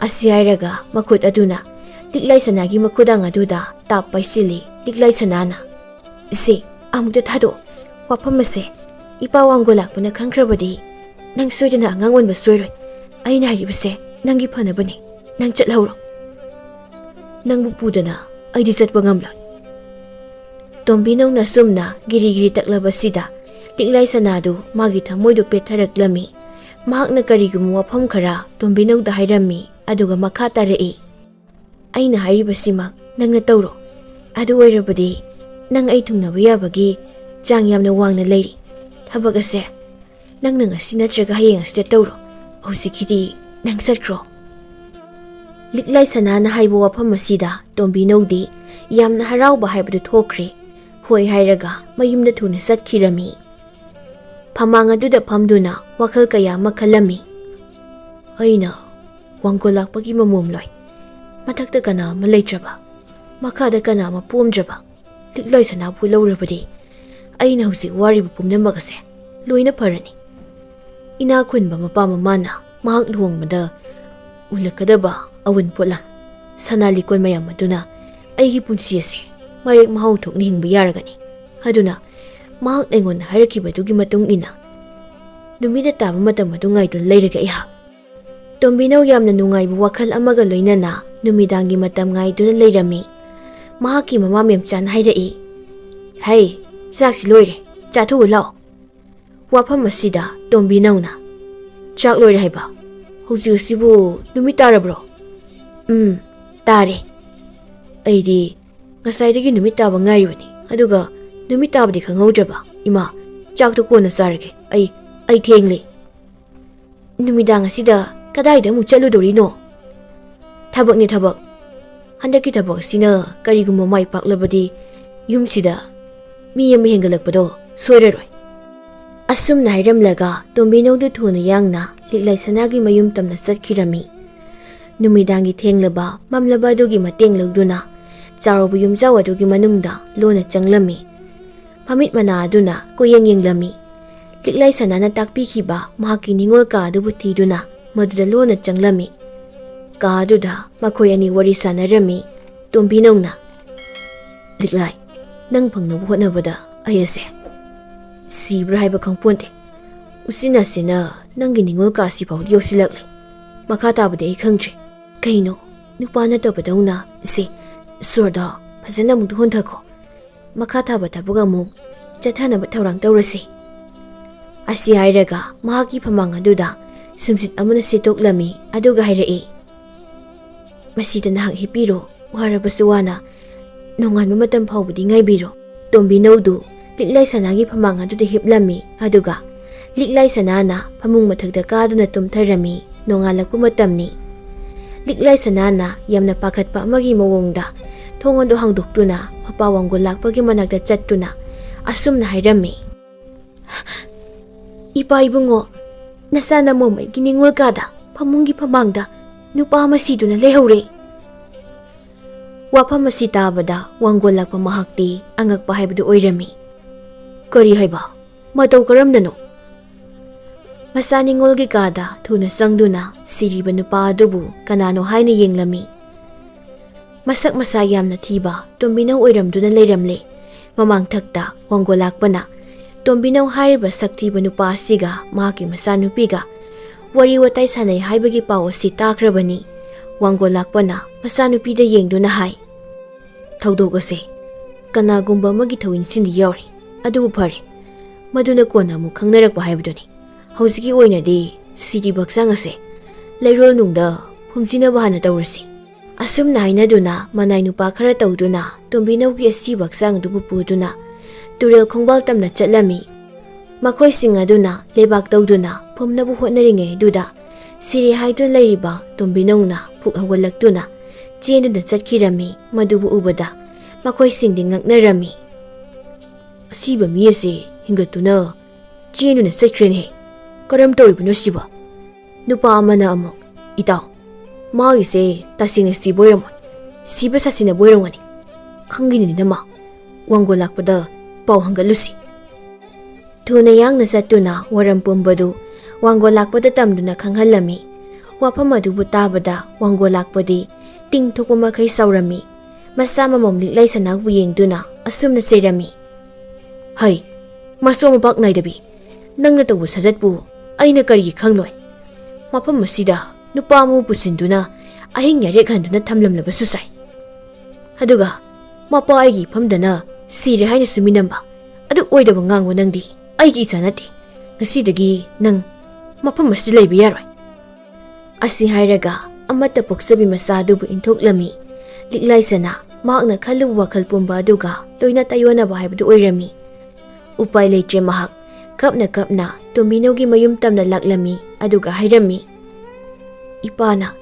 ꯑꯁꯤ ꯍꯥꯏꯔꯒ ꯃꯈꯨꯠ ꯑꯗꯨꯅ ꯂꯤꯛꯂꯥꯏ ꯁꯅꯥꯒꯤ ꯃꯈꯨꯗꯥꯡ ꯑꯗꯨꯗ ꯇꯥꯞ ꯄꯥꯏꯁꯤꯜꯂꯤ꯫ ꯂꯤꯛꯂꯥꯏ ꯁꯅꯥꯅ, "ꯏꯆꯦ, ꯑꯃꯨꯛꯇ ꯊꯥꯗꯣꯛꯑꯣ꯫ ꯋꯥꯐꯝ ꯑꯁꯦ ꯏꯄꯥ ꯋꯥꯡꯒꯣ ꯂꯥꯛꯄꯅ ꯈꯪꯈ꯭ꯔꯕꯗꯤ ꯅꯪ ꯁꯣꯏꯗꯅ ꯑꯉꯥꯡ ꯑꯣꯟꯕ ꯁꯣꯏꯔꯣꯏ꯫ ꯑꯩꯅ ꯍꯥꯏꯔꯤꯕꯁꯦ ꯅꯪꯒꯤ ꯐꯅꯕꯅꯤ꯫ ꯅꯪ ꯆꯠꯍꯧꯔꯣ꯫ ꯅꯪꯕꯨ ꯄꯨꯗꯅ ꯑꯩꯗꯤ ꯆꯠꯄ ꯉꯝꯂꯣꯏ꯫" ꯇꯣꯝꯕꯤꯅꯧꯅ ꯁꯨꯝꯅ ꯒꯤꯔꯤ ꯒꯤꯔꯤ ꯇꯛꯂꯕꯁꯤꯗ ꯂꯤꯛꯂꯥꯏ ꯁꯅꯥꯗꯨ ꯃꯥꯒꯤ ꯊꯃꯣꯏꯗꯨ ꯄꯦꯠꯊꯔꯛꯂꯝꯃꯤ꯫ ꯃꯍꯥꯛꯅ ꯀꯔꯤꯒꯨꯝꯕ ꯋꯥꯐꯝ ꯈꯔ ꯇꯣꯝꯕꯤꯅꯧꯗ ꯍꯥꯏꯔꯝꯃꯤ, ꯑꯗꯨꯒ ꯃꯈꯥ ꯇꯥꯔꯛꯏ꯫ "ꯑꯩꯅ ꯍꯥꯏꯔꯤꯕꯁꯤꯃꯛ ꯅꯪꯅ ꯇꯧꯔꯣ꯫ ꯑꯗꯨ ꯑꯣꯏꯔꯕꯗꯤ ꯅꯪ ꯑꯩ ꯊꯨꯡꯅꯕ ꯌꯥꯕꯒꯤ ꯆꯥꯡ ꯌꯥꯝꯅ ꯋꯥꯡꯅ ꯂꯩꯔꯤ꯫ ꯊꯕꯛ ꯑꯁꯦ ꯅꯪꯅ ꯉꯁꯤ ꯅꯠꯇ꯭ꯔꯒ ꯍꯌꯦꯡ ꯑꯁꯤꯗ ꯇꯧꯔꯣ꯫ ꯍꯧꯖꯤꯛꯀꯤꯗꯤ ꯅꯪ ꯆꯠꯈ꯭ꯔꯣ꯫" ꯂꯤꯛꯂꯥꯏ ꯁꯅꯥꯅ ꯍꯥꯏꯕ ꯋꯥꯐꯝ ꯑꯁꯤꯗ ꯇꯣꯝꯕꯤꯅꯧꯗꯤ ꯌꯥꯝꯅ ꯍꯔꯥꯎꯕ ꯍꯥꯏꯕꯗꯨ ꯊꯣꯛꯈ꯭ꯔꯦ꯫ ꯍꯣꯏ ꯍꯥꯏꯔꯒ ꯃꯌꯨꯝꯗ ꯊꯨꯅ ꯆꯠꯈꯤꯔꯝꯃꯤ꯫ ꯐꯃꯥꯡ ꯑꯗꯨꯗ ꯐꯝꯗꯨꯅ ꯋꯥꯈꯜ ꯀꯌꯥ ꯑꯃ ꯈꯜꯂꯝꯃꯤ꯫ ꯑꯩꯅ ꯋꯥꯡꯒꯣꯜ ꯂꯥꯛꯄꯒꯤ ꯃꯃꯣꯝꯂꯣꯏ, ꯃꯊꯛꯇ ꯀꯅꯥ ꯑꯃ ꯂꯩꯇ꯭ꯔꯕ, ꯃꯈꯥꯗ ꯀꯅꯥ ꯑꯃ ꯄꯣꯝꯗ꯭ꯔꯕ, ꯂꯤꯛꯂꯥꯏ ꯁꯅꯥꯕꯨ ꯂꯧꯔꯕꯗꯤ ꯑꯩꯅ ꯍꯧꯖꯤꯛ ꯋꯥꯔꯤꯕ ꯄꯨꯝꯅꯃꯛ ꯑꯁꯦ ꯂꯣꯏꯅ ꯐꯔꯅꯤ꯫ ꯏꯅꯥꯛ ꯈꯨꯟꯕ ꯃꯄꯥ ꯃꯃꯥꯅ ꯃꯍꯥꯛ ꯂꯨꯍꯣꯡꯕꯗ ꯎꯠꯂꯛꯀꯗꯕ ꯑꯎꯟ ꯄꯣꯠꯂꯝ, ꯁꯅꯥ ꯂꯤꯛꯀꯣꯟ ꯃꯌꯥꯝ ꯑꯗꯨꯅ ꯑꯩꯒꯤ ꯄꯨꯟꯁꯤ ꯑꯁꯦ ꯃꯔꯦꯛ ꯃꯍꯥꯎ ꯊꯣꯛꯅ ꯍꯤꯡꯕ ꯌꯥꯔꯒꯅꯤ꯫ ꯑꯗꯨꯅ ꯃꯍꯥꯛꯅ ꯑꯩꯉꯣꯟꯗ ꯍꯥꯏꯔꯛꯈꯤꯕꯗꯨꯒꯤ ꯃꯇꯨꯡ ꯏꯟꯅ ꯅꯨꯃꯤꯠꯅ ꯇꯥꯕ ꯃꯇꯝ ꯑꯗꯨ ꯉꯥꯏꯗꯨꯅ ꯂꯩꯔꯒꯦ ꯑꯩꯍꯥꯛ꯫ ꯇꯣꯝꯕꯤꯅꯧ ꯌꯥꯝꯅ ꯅꯨꯡꯉꯥꯏꯕ ꯋꯥꯈꯜ ꯑꯃꯒ ꯂꯣꯏꯅꯅ ꯅꯨꯃꯤꯗꯥꯡꯒꯤ ꯃꯇꯝ ꯉꯥꯏꯗꯨꯅ ꯂꯩꯔꯝꯃꯤ꯫ ꯃꯍꯥꯛꯀꯤ ꯃꯃꯥ ꯃꯦꯝꯆꯥꯅ ꯍꯥꯏꯔꯛꯏ, "ꯍꯩ, ꯆꯥꯛꯁꯤ ꯂꯣꯏꯔꯦ, ꯆꯥꯊꯣꯛꯎ ꯂꯥꯛꯑꯣ꯫" ꯋꯥꯐꯝ ꯑꯁꯤꯗ ꯇꯣꯝꯕꯤꯅꯧꯅ, "ꯆꯥꯛ ꯂꯣꯏꯔꯦ ꯍꯥꯏꯕ? ꯍꯧꯖꯤꯛ ꯑꯁꯤꯕꯨ ꯅꯨꯃꯤꯠ ꯇꯥꯔꯕ꯭ꯔꯣ?" "ꯎꯝ, ꯇꯥꯔꯦ꯫ ꯑꯩꯗꯤ ꯉꯁꯥꯏꯗꯒꯤ ꯅꯨꯃꯤꯠ ꯇꯥꯕ ꯉꯥꯏꯔꯤꯕꯅꯤ, ꯑꯗꯨꯒ ꯅꯨꯃꯤꯠ ꯇꯥꯕꯗꯤ ꯈꯪꯍꯧꯗ꯭ꯔꯕ꯫ ꯏꯃꯥ, ꯆꯥꯛꯇꯣ ꯀꯣꯟꯅ ꯆꯥꯔꯒꯦ꯫ ꯑꯩ, ꯑꯩ ꯊꯦꯡꯂꯦ꯫" "ꯅꯨꯃꯤꯗꯥꯡ ꯑꯁꯤꯗ ꯀꯗꯥꯏꯗ ꯑꯃꯨꯛ ꯆꯠꯂꯨꯗꯧꯔꯤꯅꯣ?" "ꯊꯕꯛꯅꯤ, ꯊꯕꯛ꯫ ꯍꯟꯗꯛꯀꯤ ꯊꯕꯛ ꯑꯁꯤꯅ ꯀꯔꯤꯒꯨꯝꯕ ꯃꯥꯏ ꯄꯥꯛꯂꯕꯗꯤ ꯌꯨꯝꯁꯤꯗ ꯃꯤ ꯑꯃ ꯍꯦꯟꯒꯠꯂꯛꯄꯗꯣ ꯁꯣꯏꯔꯔꯣꯏ꯫" ꯑꯁꯨꯝꯅ ꯍꯥꯏꯔꯝꯂꯒ ꯇꯣꯝꯕꯤꯅꯧꯗꯨ ꯊꯨꯅ ꯌꯥꯡꯅ ꯂꯤꯛꯂꯥꯏ ꯁꯅꯥꯒꯤ ꯃꯌꯨꯝ ꯇꯝꯅ ꯆꯠꯈꯤꯔꯝꯃꯤ꯫ ꯅꯨꯃꯤꯗꯥꯡꯒꯤ ꯊꯦꯡꯂꯕ ꯃꯝꯂꯕ ꯑꯗꯨꯒꯤ ꯃꯇꯦꯡ ꯂꯧꯗꯨꯅ ꯆꯥꯎꯔꯕ ꯌꯨꯝꯖꯥꯎ ꯑꯗꯨꯒꯤ ꯃꯅꯨꯡꯗ ꯂꯣꯟꯅ ꯆꯪꯂꯝꯃꯤ꯫ ꯃꯃꯤꯠ ꯃꯅꯥ ꯑꯗꯨꯅ ꯀꯣꯏꯌꯦꯡ ꯌꯦꯡꯂꯝꯃꯤ꯫ ꯂꯤꯛꯂꯥꯏ ꯁꯅꯥꯅ ꯇꯥꯛꯄꯤꯈꯤꯕ ꯃꯍꯥꯛꯀꯤ ꯅꯤꯡꯉꯣꯜ ꯀꯥ ꯑꯗꯨꯕꯨ ꯊꯤꯗꯨꯅ ꯃꯗꯨꯗ ꯂꯣꯟꯅ ꯆꯪꯂꯝꯃꯤ꯫ ꯀꯥ ꯑꯗꯨꯗ ꯃꯈꯣꯏ ꯑꯅꯤ ꯋꯥꯔꯤ ꯁꯥꯟꯅꯔꯝꯃꯤ꯫ ꯇꯣꯝꯕꯤꯅꯧꯅ, "ꯂꯤꯛꯂꯥꯏ, ꯅꯪ ꯐꯪꯅꯕ ꯍꯣꯠꯅꯕꯗ ꯑꯩ ꯑꯁꯦ ꯁꯤꯕ꯭ꯔꯥ ꯍꯥꯏꯕ ꯈꯪꯄꯣꯟꯇꯦ꯫ ꯎꯆꯤꯟ ꯅꯥꯆꯤꯟꯅ ꯅꯪꯒꯤ ꯅꯤꯡꯉꯣꯜ ꯀꯥꯁꯤ ꯐꯥꯎꯗꯤ ꯌꯧꯁꯤꯜꯂꯛꯂꯦ꯫ ꯃꯈꯥ ꯇꯥꯕꯗꯤ ꯑꯩ ꯈꯪꯗ꯭ꯔꯦ꯫ ꯀꯩꯅꯣ, ꯅꯨꯄꯥ ꯅꯠꯇꯕꯗꯧꯅ? ꯁꯦ, ꯁꯣꯔꯗꯣ ꯐꯖꯅ ꯑꯃꯨꯛꯇ ꯍꯣꯟꯊꯈꯣ꯫ ꯃꯈꯥ ꯊꯥꯕ ꯊꯕꯛ ꯑꯃꯨꯛ ꯆꯠꯊꯅꯕ ꯊꯧꯔꯥꯡ ꯇꯧꯔꯁꯤ"꯫ ꯑꯁꯤ ꯍꯥꯏꯔꯒ ꯃꯍꯥꯛꯀꯤ ꯐꯃꯥꯡ ꯑꯗꯨꯗ ꯁꯨꯝꯁꯤꯠ ꯑꯃꯅ ꯁꯤꯠꯇꯣꯛꯂꯝꯃꯤ, ꯑꯗꯨꯒ ꯍꯥꯏꯔꯛꯏ, "ꯃꯁꯤꯗ ꯅꯍꯥꯛ ꯍꯤꯞꯄꯤꯔꯣ, ꯋꯥꯔꯕꯁꯨ ꯋꯥꯅ ꯅꯣꯡꯉꯥꯟꯕ ꯃꯇꯝ ꯐꯥꯎꯕꯗꯤ ꯉꯥꯏꯕꯤꯔꯣ"꯫ ꯇꯣꯝꯕꯤꯅꯧꯗꯨ ꯂꯤꯛꯂꯥꯏ ꯁꯅꯥꯒꯤ ꯐꯃꯥꯡ ꯑꯗꯨꯗ ꯍꯤꯞꯂꯝꯃꯤ, ꯑꯗꯨꯒ ꯂꯤꯛꯂꯥꯏ ꯁꯅꯥꯅ ꯐꯃꯨꯡ ꯃꯊꯛꯇ ꯀꯥꯗꯨꯅ ꯇꯨꯝꯊꯔꯝꯃꯤ꯫ ꯅꯣꯡꯉꯥꯜꯂꯛꯄ ꯃꯇꯝꯅꯤ꯫ ꯂꯤꯛꯂꯥꯏ ꯁꯅꯥꯅ ꯌꯥꯝꯅ ꯄꯥꯈꯠꯄ ꯑꯃꯒꯤ ꯃꯑꯣꯡꯗ ꯊꯣꯡ ꯑꯗꯨ ꯍꯥꯡꯗꯣꯛꯇꯨꯅ ꯃꯄꯥ ꯋꯥꯡꯒꯣꯜ ꯂꯥꯛꯄꯒꯤ ꯃꯅꯥꯛꯇ ꯆꯠꯇꯨꯅ ꯑꯁꯨꯝꯅ ꯍꯥꯏꯔꯝꯃꯤ, "ꯏꯄꯥ ꯏꯕꯨꯡꯉꯣ, ꯅꯆꯥ ꯅꯃꯣꯃꯩꯒꯤ ꯅꯤꯡꯉꯣꯜ ꯀꯥꯗ ꯐꯃꯨꯡꯒꯤ ꯐꯃꯥꯡꯗ ꯅꯨꯄꯥ ꯑꯃ ꯁꯤꯗꯨꯅ ꯂꯩꯍꯧꯔꯦ"꯫ ꯋꯥꯐꯝ ꯑꯁꯤ ꯇꯥꯕꯗ ꯋꯥꯡꯒꯣꯜ ꯂꯥꯛꯄ ꯃꯍꯥꯛꯇꯤ ꯑꯉꯛꯄ ꯍꯥꯏꯕꯗꯨ ꯑꯣꯏꯔꯝꯃꯤ꯫ "ꯀꯔꯤ ꯍꯥꯏꯕ? ꯃꯇꯧ ꯀꯔꯝꯅꯅꯣ?" ꯃꯆꯥ ꯅꯤꯡꯉꯣꯜꯒꯤ ꯀꯥꯗ ꯊꯨꯅ ꯆꯪꯗꯨꯅ ꯁꯤꯔꯤꯕ ꯅꯨꯄꯥ ꯑꯗꯨꯕꯨ ꯀꯅꯥꯅꯣ ꯍꯥꯏꯅ ꯌꯦꯡꯂꯝꯃꯤ꯫ ꯃꯁꯛ ꯃꯁꯥ ꯌꯥꯝꯅ ꯊꯤꯕ ꯇꯣꯝꯕꯤꯅꯧ ꯑꯣꯏꯔꯝꯗꯨꯅ ꯂꯩꯔꯝꯂꯦ꯫ ꯃꯃꯥꯡꯊꯛꯇ ꯋꯥꯡꯒꯣꯜ ꯂꯥꯛꯄꯅ ꯇꯣꯝꯕꯤꯅꯧ ꯍꯥꯏꯔꯤꯕ ꯁꯛ ꯊꯤꯕ ꯅꯨꯄꯥ ꯑꯁꯤꯒ ꯃꯍꯥꯛꯀꯤ ꯃꯆꯥꯅꯨꯄꯤꯒ ꯋꯥꯔꯤ ꯋꯥꯇꯥꯏ ꯁꯥꯟꯅꯩ ꯍꯥꯏꯕꯒꯤ ꯄꯥꯎ ꯑꯁꯤ ꯇꯥꯈ꯭ꯔꯕꯅꯤ꯫ ꯋꯥꯡꯒꯣꯜ ꯂꯥꯛꯄꯅ ꯃꯆꯥꯅꯨꯄꯤꯗ ꯌꯦꯡꯗꯨꯅ ꯍꯥꯏ, "ꯊꯧꯗꯣꯛ ꯑꯁꯦ ꯀꯅꯥꯒꯨꯝꯕ ꯑꯃꯒꯤ ꯊꯧꯏꯟꯁꯤꯟꯗꯤ ꯌꯥꯎꯔꯤ꯫ ꯑꯗꯨꯕꯨ ꯐꯔꯦ, ꯃꯗꯨꯅ ꯀꯣꯟꯅ ꯑꯃꯨꯛ ꯈꯪꯅꯔꯛꯄ ꯍꯥꯏꯕꯗꯨꯅꯤ꯫ ꯍꯧꯖꯤꯛꯀꯤ ꯑꯣꯏꯅꯗꯤ ꯁꯤꯔꯤꯕ ꯍꯛꯆꯥꯡ ꯑꯁꯦ ꯂꯩꯔꯣꯜ ꯅꯨꯡꯗ ꯐꯨꯝꯖꯤꯅꯕ ꯍꯥꯟꯅ ꯇꯧꯔꯁꯤ"꯫ ꯑꯁꯨꯝꯅ ꯍꯥꯏꯅꯗꯨꯅ ꯃꯅꯥꯏ ꯅꯨꯄꯥ ꯈꯔ ꯇꯧꯗꯨꯅ ꯇꯣꯝꯕꯤꯅꯧꯒꯤ ꯑꯁꯤꯕ ꯍꯛꯆꯥꯡ ꯑꯗꯨꯕꯨ ꯄꯨꯗꯨꯅ ꯇꯨꯔꯦꯜ ꯈꯣꯡꯕꯥꯜ ꯇꯝꯅ ꯆꯠꯂꯝꯃꯤ꯫ ꯃꯈꯣꯏꯁꯤꯡ ꯑꯗꯨꯅ ꯂꯩꯕꯥꯛ ꯇꯧꯗꯨꯅ ꯐꯨꯝꯅꯕ ꯍꯣꯠꯅꯔꯤꯉꯩ ꯑꯗꯨꯗ ꯁꯤꯔꯦ ꯍꯥꯏꯗꯨꯅ ꯂꯩꯔꯤꯕ ꯇꯣꯝꯕꯤꯅꯧꯅ ꯐꯨꯛ ꯍꯧꯒꯠꯂꯛꯇꯨꯅ ꯆꯦꯟꯗꯨꯅ ꯆꯠꯈꯤꯔꯝꯃꯤ꯫ ꯃꯗꯨꯕꯨ ꯎꯕꯗ ꯃꯈꯣꯏꯁꯤꯡꯗꯤ ꯉꯛꯅꯔꯝꯃꯤ꯫ "ꯑꯁꯤꯕ ꯃꯤ ꯑꯁꯤ ꯍꯤꯡꯒꯠꯇꯨꯅ ꯆꯦꯟꯗꯨꯅ ꯆꯠꯈ꯭ꯔꯦꯅꯦ꯫ ꯀꯔꯝ ꯇꯧꯔꯤꯕꯅꯣ ꯁꯤꯕꯣ?" ꯅꯨꯄꯥ ꯑꯃꯅ ꯑꯃꯨꯛ, "ꯏꯇꯥꯎ, ꯃꯥꯒꯤꯁꯦ ꯇꯁꯦꯡꯅ ꯁꯤꯕ ꯑꯣꯏꯔꯝꯃꯣꯏ꯫ ꯁꯤꯕ ꯁꯥꯁꯤꯟꯅꯕ ꯑꯣꯏꯔꯝꯒꯅꯤ꯫ ꯈꯪꯒꯅꯤꯅꯦ ꯅꯃ꯫ ꯋꯥꯡꯒꯣꯜ ꯂꯥꯛꯄꯗ ꯄꯥꯎ ꯍꯪꯒꯠꯂꯨꯁꯤ꯫ ꯊꯨꯅ ꯌꯥꯡꯅ ꯆꯠꯇꯨꯅ ꯋꯥꯔꯝ ꯄꯨꯝꯕꯗꯨ ꯋꯥꯡꯒꯣꯜ ꯂꯥꯛꯄꯗ ꯇꯝꯗꯨꯅ ꯈꯪꯍꯜꯂꯝꯃꯤ꯫ ꯋꯥꯐꯝ ꯑꯗꯨꯕꯨ ꯇꯥꯕꯗ ꯋꯥꯡꯒꯣꯜ ꯂꯥꯛꯄꯗꯤ ꯇꯤꯡ ꯊꯣꯛꯄ ꯃꯈꯩ ꯁꯥꯎꯔꯝꯃꯤ꯫ ꯃꯆꯥ ꯃꯃꯧ ꯂꯤꯛꯂꯥꯏ ꯁꯅꯥꯕꯨ ꯌꯦꯡꯗꯨꯅ ꯑꯁꯨꯝꯅ ꯆꯩꯔꯝꯃꯤ꯫ "ꯍꯩ, ꯃꯁꯣ ꯃꯄꯥꯛ ꯅꯥꯏꯗꯕꯤ, ꯅꯪꯅ ꯇꯧꯕ ꯁꯥꯖꯠꯄꯨ ꯑꯩꯅ ꯀꯔꯤꯒꯤ ꯈꯪꯂꯣꯏ? ꯃꯐꯝ ꯑꯁꯤꯗ ꯅꯨꯄꯥ ꯑꯃꯕꯨ ꯄꯨꯁꯤꯟꯗꯨꯅ ꯑꯍꯤꯡ ꯌꯥꯔꯦꯛ ꯍꯟꯗꯨꯅ ꯊꯝꯂꯝꯂꯕꯁꯨ ꯁꯥꯏ꯫ ꯑꯗꯨꯒ ꯃꯄꯥ ꯑꯩꯒꯤ ꯏꯐꯝꯗꯅ ꯁꯤꯔꯦ ꯍꯥꯏꯅꯁꯨ ꯃꯤꯅꯝꯕ꯫ ꯑꯗꯨ ꯑꯣꯏꯗꯕ ꯉꯥꯡꯕ ꯅꯪꯗꯤ ꯑꯩꯒꯤ ꯏꯆꯥ ꯅꯠꯇꯦ꯫ ꯉꯁꯤꯗꯒꯤ ꯅꯪ ꯃꯐꯝ ꯑꯁꯤꯗ ꯂꯩꯕ ꯌꯥꯔꯣꯏ"꯫ ꯑꯁꯤ ꯍꯥꯏꯔꯒ ꯑꯃꯠꯇ ꯄꯣꯛꯆꯕꯤ ꯃꯆꯥ ꯑꯗꯨꯕꯨ ꯏꯟꯊꯣꯛꯂꯝꯃꯤ꯫ ꯂꯤꯛꯂꯥꯏ ꯁꯅꯥ ꯃꯍꯥꯛꯅ ꯈꯜꯂꯨꯕ ꯋꯥꯈꯜ ꯄꯨꯝꯕ ꯑꯗꯨꯒ ꯂꯣꯏꯅ ꯇꯥꯏꯌꯣꯟꯅꯕ ꯍꯥꯏꯕꯗꯨ ꯑꯣꯏꯔꯝꯃꯤ꯫ ꯎꯄꯥꯏ ꯂꯩꯇ꯭ꯔꯦ ꯃꯍꯥꯛ꯫ ꯀꯞꯅ ꯀꯞꯅ ꯇꯣꯝꯕꯤꯅꯧꯒꯤ ꯃꯌꯨꯝ ꯇꯝꯅ ꯂꯥꯛꯂꯝꯃꯤ, ꯑꯗꯨꯒ ꯍꯥꯏꯔꯝꯃꯤ, "ꯏꯄꯥꯅ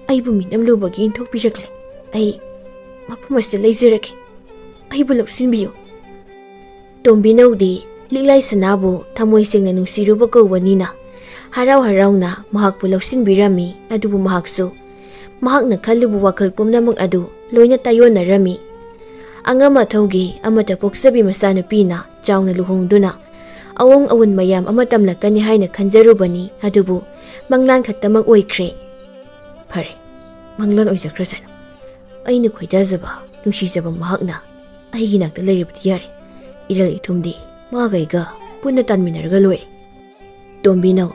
ꯑꯩꯕꯨ ꯃꯤꯅꯝꯂꯨꯕꯒꯤ ꯏꯟꯊꯣꯛꯄꯤꯔꯛꯂꯦ꯫ ꯑꯩ ꯃꯐꯝ ꯑꯁꯤꯗ ꯂꯩꯖꯔꯒꯦ꯫ ꯑꯩꯕꯨ ꯂꯧꯁꯤꯟꯕꯤꯌꯨ"꯫ ꯇꯣꯝꯕꯤꯅꯧꯗꯤ ꯂꯤꯛꯂꯥꯏ ꯁꯅꯥꯕꯨ ꯊꯃꯣꯏ ꯁꯦꯡꯅ ꯅꯨꯡꯁꯤꯔꯨꯕ ꯀꯧꯕꯅꯤꯅ ꯍꯔꯥꯎ ꯍꯔꯥꯎꯅ ꯃꯍꯥꯛꯄꯨ ꯂꯧꯁꯤꯟꯕꯤꯔꯝꯃꯤ꯫ ꯑꯗꯨꯕꯨ ꯃꯍꯥꯛꯁꯨ ꯃꯍꯥꯛꯅ ꯈꯜꯂꯨꯕ ꯋꯥꯈꯜ ꯄꯨꯝꯅꯃꯛ ꯑꯗꯨ ꯂꯣꯏꯅ ꯇꯥꯏꯌꯣꯟꯅꯔꯝꯃꯤ꯫ ꯑꯉꯝ ꯑꯊꯧꯒꯤ ꯑꯃꯠꯇ ꯄꯣꯛꯆꯕꯤ ꯃꯆꯥꯅꯨꯄꯤꯅ ꯆꯥꯎꯅ ꯂꯨꯍꯣꯡꯗꯨꯅ ꯑꯋꯣꯡ ꯑꯋꯨꯟ ꯃꯌꯥꯝ ꯑꯃ ꯇꯝꯂꯛꯀꯅꯤ ꯍꯥꯏꯅ ꯈꯟꯖꯔꯨꯕꯅꯤ, ꯑꯗꯨꯕꯨ ꯃꯪꯂꯥꯟ ꯈꯛꯇꯃꯛ ꯑꯣꯏꯈ꯭ꯔꯦ꯫ ꯐꯔꯦ, ꯃꯪꯂꯥꯟ ꯑꯣꯏꯖꯈ꯭ꯔꯁꯅꯨ꯫ ꯑꯩꯅ ꯈꯣꯏꯗꯥꯖꯕ, ꯅꯨꯡꯁꯤꯖꯕ ꯃꯍꯥꯛꯅ ꯑꯩꯒꯤ ꯅꯥꯛꯇ ꯂꯩꯔꯕꯗꯤ ꯌꯥꯔꯦ꯫ ꯏꯔꯜ ꯏꯊꯨꯝꯗꯤ ꯃꯥꯒ ꯑꯩꯒ ꯄꯨꯟꯅ ꯇꯥꯟꯃꯤꯟꯅꯔꯒ ꯂꯣꯏꯔꯦ꯫ ꯇꯣꯝꯕꯤꯅꯧ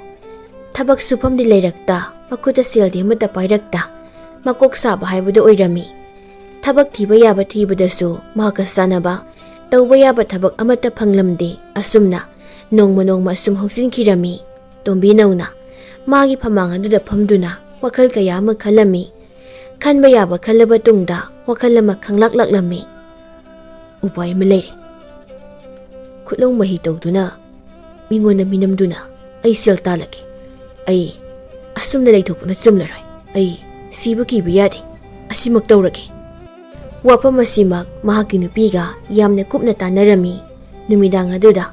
ꯊꯕꯛ ꯁꯨꯐꯝꯗꯤ ꯂꯩꯔꯛꯇ, ꯃꯈꯨꯠꯇ ꯁꯦꯜꯗꯤ ꯑꯃꯠꯇ ꯄꯥꯏꯔꯛꯇ, ꯃꯀꯣꯛ ꯁꯥꯕ ꯍꯥꯏꯕꯗꯨ ꯑꯣꯏꯔꯝꯃꯤ꯫ ꯊꯕꯛ ꯊꯤꯕ ꯌꯥꯕ ꯊꯤꯕꯗꯁꯨ ꯃꯍꯥꯛꯀ ꯆꯥꯟꯅꯕ ꯇꯧꯕ ꯌꯥꯕ ꯊꯕꯛ ꯑꯃꯠꯇ ꯐꯪꯂꯝꯗꯦ꯫ ꯑꯁꯨꯝꯅ ꯅꯣꯡꯃ ꯅꯣꯡꯃ ꯑꯁꯨꯝ ꯍꯧꯖꯤꯟꯈꯤꯔꯝꯃꯤ꯫ ꯇꯣꯝꯕꯤꯅꯧꯅ ꯃꯥꯒꯤ ꯐꯃꯥꯡ ꯑꯗꯨꯗ ꯐꯝꯗꯨꯅ ꯋꯥꯈꯜ ꯀꯌꯥ ꯑꯃ ꯈꯜꯂꯝꯃꯤ꯫ ꯈꯟꯕ ꯌꯥꯕ ꯈꯜꯂꯕ ꯇꯨꯡꯗ ꯋꯥꯈꯜ ꯑꯃ ꯈꯪꯂꯥꯛ ꯂꯥꯛꯂꯝꯃꯤ꯫ "ꯎꯄꯥꯏ ꯑꯃ ꯂꯩꯔꯦ꯫ ꯈꯨꯠꯂꯧ ꯃꯍꯩ ꯇꯧꯗꯨꯅ ꯃꯤꯉꯣꯟꯗ ꯃꯤꯅꯝꯗꯨꯅ ꯑꯩ ꯁꯦꯜ ꯇꯥꯜꯂꯒꯦ꯫ ꯑꯩ ꯑꯁꯨꯝꯅ ꯂꯩꯊꯣꯛꯄꯅ ꯆꯨꯝꯂꯔꯣꯏ꯫ ꯑꯩ ꯁꯤꯕ ꯀꯤꯕ ꯌꯥꯗꯦ꯫ ꯑꯁꯤꯃꯛ ꯇꯧꯔꯒꯦ"꯫ ꯋꯥꯐꯝ ꯑꯁꯤꯃꯛ ꯃꯍꯥꯛꯀꯤ ꯅꯨꯄꯤꯒ ꯌꯥꯝꯅ ꯀꯨꯞꯅ ꯇꯥꯟꯅꯔꯝꯃꯤ꯫ ꯅꯨꯃꯤꯗꯥꯡ ꯑꯗꯨꯗ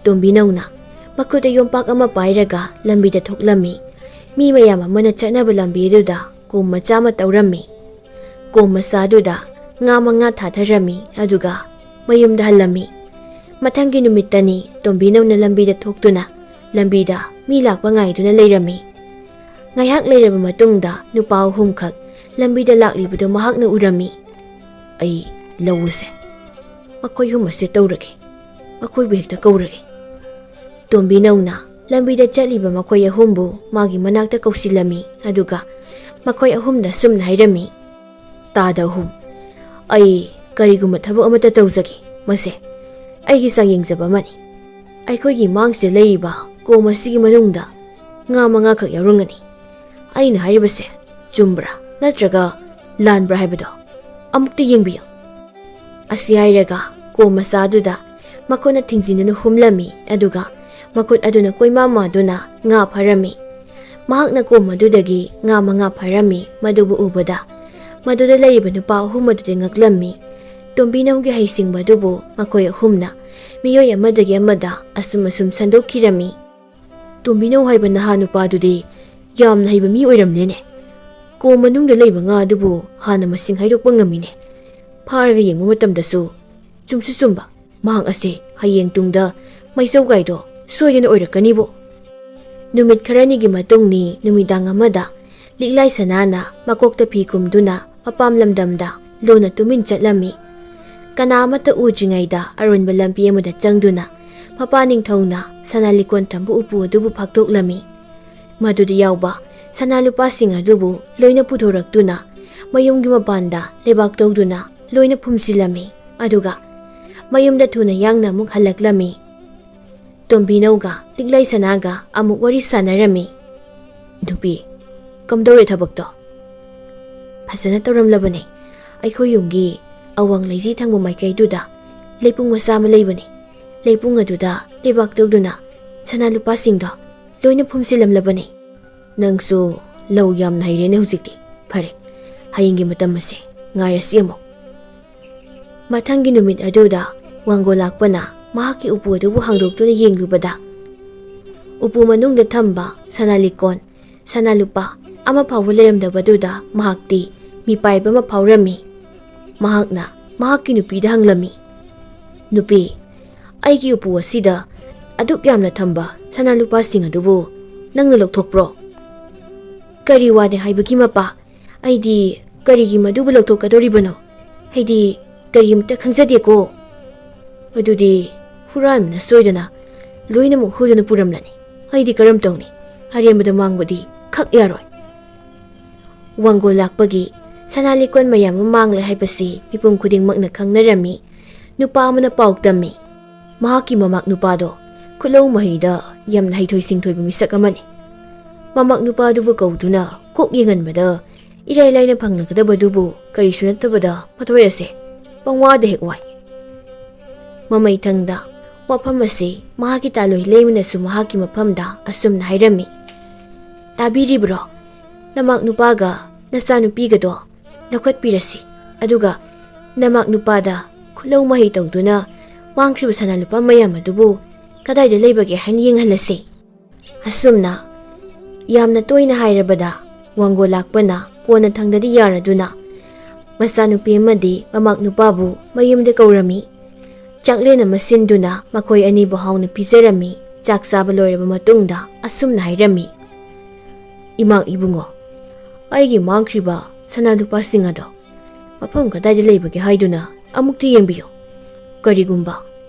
ꯇꯣꯝꯕꯤꯅꯧꯅ ꯃꯈꯨꯠꯇ ꯌꯣꯝꯄꯥꯛ ꯑꯃ ꯄꯥꯏꯔꯒ ꯂꯝꯕꯤꯗ ꯊꯣꯛꯂꯝꯃꯤ꯫ ꯃꯤ ꯃꯌꯥꯝ ꯑꯃꯅ ꯆꯠꯅꯕ ꯂꯝꯕꯤ ꯑꯗꯨꯗ ꯀꯣꯝ ꯃꯆꯥ ꯑꯃ ꯇꯧꯔꯝꯃꯤ꯫ ꯀꯣꯝ ꯃꯆꯥ ꯑꯗꯨꯗ ꯉꯥ ꯃꯉꯥ ꯊꯥꯊꯔꯝꯃꯤ, ꯑꯗꯨꯒ ꯃꯌꯨꯝꯗ ꯍꯜꯂꯝꯃꯤ꯫ ꯃꯊꯪꯒꯤ ꯅꯨꯃꯤꯠꯇꯅꯤ ꯇꯣꯝꯕꯤꯅꯧꯅ ꯂꯝꯕꯤꯗ ꯊꯣꯛꯇꯨꯅ ꯂꯝꯕꯤꯗ ꯃꯤ ꯂꯥꯛꯄ ꯉꯥꯏꯗꯨꯅ ꯂꯩꯔꯝꯃꯤ꯫ ꯉꯥꯏꯍꯥꯛ ꯂꯩꯔꯕ ꯃꯇꯨꯡꯗ ꯅꯨꯄꯥ ꯑꯍꯨꯝꯈꯛ ꯂꯝꯕꯤꯗ ꯂꯥꯛꯂꯤꯕꯗꯨ ꯃꯍꯥꯛꯅ ꯎꯔꯝꯃꯤ꯫ "ꯑꯩ ꯂꯧꯎꯁꯦ, ꯃꯈꯣꯏ ꯑꯍꯨꯝ ꯑꯁꯦ ꯇꯧꯔꯒꯦ, ꯃꯈꯣꯏꯕꯨ ꯍꯦꯛꯇ ꯀꯧꯔꯒꯦ"꯫ ꯇꯣꯝꯕꯤꯅꯧꯅ ꯂꯝꯕꯤꯗ ꯆꯠꯂꯤꯕ ꯃꯈꯣꯏ ꯑꯍꯨꯝꯕꯨ ꯃꯥꯒꯤ ꯃꯅꯥꯛꯇ ꯀꯧꯁꯤꯜꯂꯝꯃꯤ, ꯑꯗꯨꯒ ꯃꯈꯣꯏ ꯑꯍꯨꯝꯗ ꯁꯨꯝꯅ ꯍꯥꯏꯔꯝꯃꯤ꯫ "ꯇꯥꯗ ꯑꯍꯨꯝ, ꯑꯩ ꯀꯔꯤꯒꯨꯝꯕ ꯊꯕꯛ ꯑꯃꯠꯇ ꯇꯧꯖꯒꯦ꯫ ꯃꯁꯦ ꯑꯩꯒꯤ ꯆꯥꯡ ꯌꯦꯡꯖꯕ ꯑꯃꯅꯤ꯫ ꯑꯩꯈꯣꯏꯒꯤ ꯃꯥꯡꯁꯤꯗ ꯂꯩꯔꯤꯕ ꯀꯣꯝ ꯑꯁꯤꯒꯤ ꯃꯅꯨꯡꯗ ꯉꯥ ꯃꯉꯥꯈꯛ ꯌꯥꯎꯔꯝꯒꯅꯤ꯫ ꯑꯩꯅ ꯍꯥꯏꯔꯤꯕꯁꯦ ꯆꯨꯝꯕ꯭ꯔꯥ ꯅꯠꯇ꯭ꯔꯒ ꯂꯥꯟꯕ꯭ꯔꯥ ꯍꯥꯏꯕꯗꯣ ꯑꯃꯨꯛꯇ ꯌꯦꯡꯕꯤꯌꯨ"꯫ ꯑꯁꯤ ꯍꯥꯏꯔꯒ ꯀꯣꯝ ꯃꯆꯥꯗꯨꯗ ꯃꯈꯨꯠꯅ ꯊꯤꯡꯖꯤꯟꯗꯨꯅ ꯍꯨꯝꯂꯝꯃꯤ, ꯑꯗꯨꯒ ꯃꯈꯨꯠ ꯑꯗꯨꯅ ꯀꯣꯏꯃꯥ ꯃꯥꯗꯨꯅ ꯉꯥ ꯐꯥꯔꯝꯃꯤ꯫ ꯃꯍꯥꯛꯅ ꯀꯣꯝ ꯑꯗꯨꯗꯒꯤ ꯉꯥ ꯃꯉꯥ ꯐꯥꯔꯝꯃꯤ꯫ ꯃꯗꯨꯕꯨ ꯎꯕꯗ ꯃꯗꯨꯗ ꯂꯩꯔꯤꯕ ꯅꯨꯄꯥ ꯑꯍꯨꯝ ꯑꯗꯨꯗꯤ ꯉꯛꯂꯝꯃꯤ꯫ ꯇꯣꯝꯕꯤꯅꯧꯒꯤ ꯍꯩꯁꯤꯡꯕ ꯑꯗꯨꯕꯨ ꯃꯈꯣꯏ ꯑꯍꯨꯝꯅ ꯃꯤꯑꯣꯏ ꯑꯃꯗꯒꯤ ꯑꯃꯗ ꯑꯁꯨꯝ ꯑꯁꯨꯝ ꯁꯟꯗꯣꯛꯈꯤꯔꯝꯃꯤ꯫ "ꯇꯣꯝꯕꯤꯅꯧ ꯍꯥꯏꯕ ꯅꯍꯥ ꯅꯨꯄꯥꯗꯨꯗꯤ ꯌꯥꯝꯅ ꯍꯩꯕ ꯃꯤ ꯑꯣꯏꯔꯝꯂꯦꯅꯦ꯫ ꯀꯣꯝ ꯃꯅꯨꯡꯗ ꯂꯩꯕ ꯉꯥ ꯑꯗꯨꯕꯨ ꯍꯥꯟꯅ ꯃꯁꯤꯡ ꯍꯥꯏꯗꯣꯛꯄ ꯉꯝꯃꯤꯅꯦ꯫ ꯐꯥꯔꯒ ꯌꯦꯡꯕ ꯃꯇꯝꯗꯁꯨ ꯆꯨꯝꯁꯨ ꯆꯨꯝꯕ꯫ ꯃꯍꯥꯛ ꯑꯁꯦ ꯍꯌꯦꯡ ꯇꯨꯡꯗ ꯃꯩꯆꯧꯒꯥꯏꯗꯣ ꯁꯣꯏꯗꯅ ꯑꯣꯏꯔꯛꯀꯅꯤꯕꯣ"꯫ ꯅꯨꯃꯤꯠ ꯈꯔꯅꯤꯒꯤ ꯃꯇꯨꯡꯅꯤ ꯅꯨꯃꯤꯗꯥꯡ ꯑꯃꯗ ꯂꯤꯛꯂꯥꯏ ꯁꯅꯥꯅ ꯃꯀꯣꯛꯇ ꯐꯤ ꯀꯨꯝꯗꯨꯅ ꯃꯄꯥꯝ ꯂꯝꯗꯝꯗ ꯂꯣꯟꯅ ꯇꯨꯃꯤꯟ ꯆꯠꯂꯝꯃꯤ꯫ ꯀꯅꯥ ꯑꯃꯠꯇ ꯎꯗ꯭ꯔꯤꯉꯩꯗ ꯑꯔꯣꯟꯕ ꯂꯝꯕꯤ ꯑꯃꯗ ꯆꯪꯗꯨꯅ ꯃꯄꯥ ꯅꯤꯡꯊꯧꯅ ꯁꯅꯥ ꯂꯤꯛꯀꯣꯟ ꯊꯝꯕ ꯎꯄꯨ ꯑꯗꯨꯕꯨ ꯐꯥꯛꯇꯣꯛꯂꯝꯃꯤ꯫ ꯃꯗꯨꯗ ꯌꯥꯎꯕ ꯁꯅꯥ ꯂꯨꯄꯥꯁꯤꯡ ꯑꯗꯨꯕꯨ ꯂꯣꯏꯅ ꯄꯨꯊꯣꯔꯛꯇꯨꯅ ꯃꯌꯨꯝꯒꯤ ꯃꯄꯥꯟꯗ ꯂꯩꯕꯥꯛ ꯇꯧꯗꯨꯅ ꯂꯣꯏꯅ ꯐꯨꯝꯖꯤꯜꯂꯝꯃꯤ꯫ ꯑꯗꯨꯒ ꯃꯌꯨꯝꯗ ꯊꯨꯅ ꯌꯥꯡꯅ ꯑꯃꯨꯛ ꯍꯜꯂꯛꯂꯝꯃꯤ꯫ ꯇꯣꯝꯕꯤꯅꯧꯒ ꯂꯤꯛꯂꯥꯏ ꯁꯅꯥꯒ ꯑꯃꯨꯛ ꯋꯥꯔꯤ ꯁꯥꯟꯅꯔꯝꯃꯤ꯫ "ꯅꯨꯄꯤ, ꯀꯝꯗꯧꯔꯦ ꯊꯕꯛꯇꯣ?" "ꯐꯖꯅ ꯇꯧꯔꯝꯂꯕꯅꯦ꯫ ꯑꯩꯈꯣꯏ ꯌꯨꯝꯒꯤ ꯑꯋꯥꯡ ꯂꯩꯖꯤ ꯊꯪꯕ ꯃꯥꯏꯀꯩꯗꯨꯗ ꯂꯩꯄꯨꯡ ꯃꯆꯥ ꯑꯃ ꯂꯩꯕꯅꯦ꯫ ꯂꯩꯄꯨꯡ ꯑꯗꯨꯗ ꯂꯩꯕꯥꯛ ꯇꯧꯗꯨꯅ ꯁꯅꯥ ꯂꯨꯄꯥꯁꯤꯡꯗꯣ ꯂꯣꯏꯅ ꯐꯨꯝꯖꯤꯜꯂꯝꯂꯕꯅꯦ"꯫ "ꯅꯪꯁꯨ ꯂꯧ ꯌꯥꯝꯅ ꯍꯩꯔꯦꯅꯦ ꯍꯧꯖꯤꯛꯇꯤ꯫ ꯐꯔꯦ, ꯍꯌꯦꯡꯒꯤ ꯃꯇꯝ ꯑꯁꯦ ꯉꯥꯏꯔꯁꯤ ꯑꯃꯨꯛ"꯫ ꯃꯊꯪꯒꯤ ꯅꯨꯃꯤꯠ ꯑꯗꯨꯗ ꯋꯥꯡꯒꯣ ꯂꯥꯛꯄꯅ ꯃꯍꯥꯛꯀꯤ ꯎꯄꯨ ꯑꯗꯨꯕꯨ ꯍꯥꯡꯗꯣꯛꯇꯨꯅ ꯌꯦꯡꯂꯨꯕꯗ, ꯎꯄꯨ ꯃꯅꯨꯡꯗ ꯊꯝꯕ ꯁꯅꯥ ꯂꯤꯛꯀꯣꯟ, ꯁꯅꯥ ꯂꯨꯄꯥ ꯑꯃ ꯐꯥꯎꯕ ꯂꯩꯔꯝꯗꯕꯗꯨꯗ ꯃꯍꯥꯛꯇꯤ ꯃꯤꯄꯥꯏꯕ ꯑꯃ ꯐꯥꯎꯔꯝꯃꯤ꯫ ꯃꯍꯥꯛꯅ ꯃꯍꯥꯛꯀꯤ ꯅꯨꯄꯤꯗ ꯍꯪꯂꯝꯃꯤ, "ꯅꯨꯄꯤ, "ꯑꯩꯒꯤ ꯎꯄꯨ ꯑꯁꯤꯗ ꯑꯗꯨꯛ ꯌꯥꯝꯅ ꯊꯝꯕ ꯁꯅꯥ ꯂꯨꯄꯥꯁꯤꯡ ꯑꯗꯨꯕꯨ ꯅꯪꯅ ꯂꯧꯊꯣꯛꯄ꯭ꯔꯣ?" "ꯀꯔꯤ ꯋꯥꯅꯤ ꯍꯥꯏꯕꯒꯤ, ꯃꯄꯥ? ꯑꯩꯗꯤ ꯀꯔꯤꯒꯤ ꯃꯗꯨꯕꯨ ꯂꯧꯊꯣꯛꯀꯗꯧꯔꯤꯕꯅꯣ? ꯑꯩꯗꯤ ꯀꯔꯤꯃꯇ ꯈꯪꯖꯗꯦꯀꯣ꯫" "ꯑꯗꯨꯗꯤ ꯍꯨꯔꯥꯟꯕꯅ ꯁꯣꯏꯗꯅ ꯂꯣꯏꯅꯃꯛ ꯍꯨꯗꯨꯅ ꯄꯨꯔꯝꯂꯅꯤ꯫ ꯑꯩꯗꯤ ꯀꯔꯝ ꯇꯧꯅꯤ? ꯑꯔꯦꯝꯕꯗ ꯃꯥꯡꯕꯗꯤ ꯈꯛ ꯌꯥꯔꯣꯏ꯫" ꯋꯥꯡꯒꯣꯜ ꯂꯥꯛꯄꯒꯤ ꯁꯅꯥ ꯂꯤꯛꯀꯣꯟ ꯃꯌꯥꯝ ꯑꯃ ꯃꯥꯡꯂꯦ ꯍꯥꯏꯕꯁꯤ ꯃꯤꯄꯨꯝ ꯈꯨꯗꯤꯡꯃꯛꯅ ꯈꯪꯅꯔꯝꯃꯤ꯫ ꯅꯨꯄꯥ ꯑꯃꯅ ꯄꯥꯎ ꯇꯝꯃꯤ, "ꯃꯍꯥꯛꯀꯤ ꯃꯃꯥꯛ ꯅꯨꯄꯥꯗꯣ ꯈꯨꯠꯂꯧ ꯃꯍꯩꯗ ꯌꯥꯝꯅ ꯍꯩꯊꯣꯏ ꯁꯤꯡꯊꯣꯏꯕ ꯃꯤꯁꯛ ꯑꯃꯅꯤ꯫ ꯃꯃꯥꯛ ꯅꯨꯄꯥꯗꯨꯕꯨ ꯀꯧꯗꯨꯅ ꯀꯣꯛ ꯌꯦꯡꯍꯟꯕꯗ ꯏꯔꯥꯏ ꯂꯥꯏꯅ ꯐꯪꯂꯒꯗꯕꯗꯨꯕꯨ ꯀꯔꯤꯁꯨ ꯅꯠꯇꯕꯗ ꯃꯊꯣꯏ ꯑꯁꯦ ꯄꯪꯋꯥꯗ ꯍꯦꯛ ꯋꯥꯏ꯫" ꯃꯃꯩꯊꯪꯗ ꯋꯥꯐꯝ ꯑꯁꯤ ꯃꯍꯥꯛꯀꯤ ꯇꯥꯂꯣꯏ ꯂꯩꯃꯅꯁꯨ ꯃꯍꯥꯛꯀꯤ ꯃꯐꯝꯗ ꯑꯁꯨꯝꯅ ꯍꯥꯏꯔꯝꯃꯤ, "ꯇꯥꯕꯤꯔꯤꯕ꯭ꯔꯣ? ꯅꯃꯥꯛ ꯅꯨꯄꯥꯒ ꯅꯆꯥꯅꯨꯄꯤꯒꯗꯣ ꯂꯧꯈꯠꯄꯤꯔꯁꯤ꯫ ꯑꯗꯨꯒ ꯅꯃꯥꯛ ꯅꯨꯄꯥꯗ ꯈꯨꯠꯂꯧ ꯃꯍꯩ ꯇꯧꯗꯨꯅ ꯃꯥꯡꯈ꯭ꯔꯤꯕ ꯁꯅꯥ ꯂꯨꯄꯥ ꯃꯌꯥꯝ ꯑꯗꯨꯕꯨ ꯀꯗꯥꯏꯗ ꯂꯩꯕꯒꯦ ꯍꯥꯏꯅ ꯌꯦꯡꯍꯜꯂꯁꯤ꯫" ꯑꯁꯨꯝꯅ ꯌꯥꯝꯅ ꯇꯣꯏꯅ ꯍꯥꯏꯔꯕꯗ ꯋꯥꯡꯒꯣꯜ ꯂꯥꯛꯄꯅ ꯀꯣꯟꯅ ꯊꯪꯗꯗꯤ ꯌꯥꯔꯗꯨꯅ ꯃꯆꯥꯅꯨꯄꯤ ꯑꯃꯗꯤ ꯃꯃꯥꯛ ꯅꯨꯄꯥꯕꯨ ꯃꯌꯨꯝꯗ ꯀꯧꯔꯝꯃꯤ꯫ ꯆꯥꯛꯂꯦꯟ ꯑꯃ ꯁꯤꯟꯗꯨꯅ ꯃꯈꯣꯏ ꯑꯅꯤꯕꯨ ꯍꯥꯎꯅ ꯄꯤꯖꯔꯝꯃꯤ꯫ ꯆꯥꯛ ꯆꯥꯕ ꯂꯣꯏꯔꯕ ꯃꯇꯨꯡꯗ ꯑꯁꯨꯝꯅ ꯍꯥꯏꯔꯝꯃꯤ, "ꯏꯃꯥ ꯏꯕꯨꯡꯉꯣ, ꯑꯩꯒꯤ ꯃꯥꯡꯈ꯭ꯔꯤꯕ ꯁꯅꯥ ꯂꯨꯄꯥꯁꯤꯡ ꯑꯗꯣ ꯃꯐꯝ ꯀꯗꯥꯏꯗ ꯂꯩꯕꯒꯦ ꯍꯥꯏꯗꯨꯅ ꯑꯃꯨꯛꯇ ꯌꯦꯡꯕꯤꯌꯨ꯫ ꯀꯔꯤꯒꯨꯝꯕ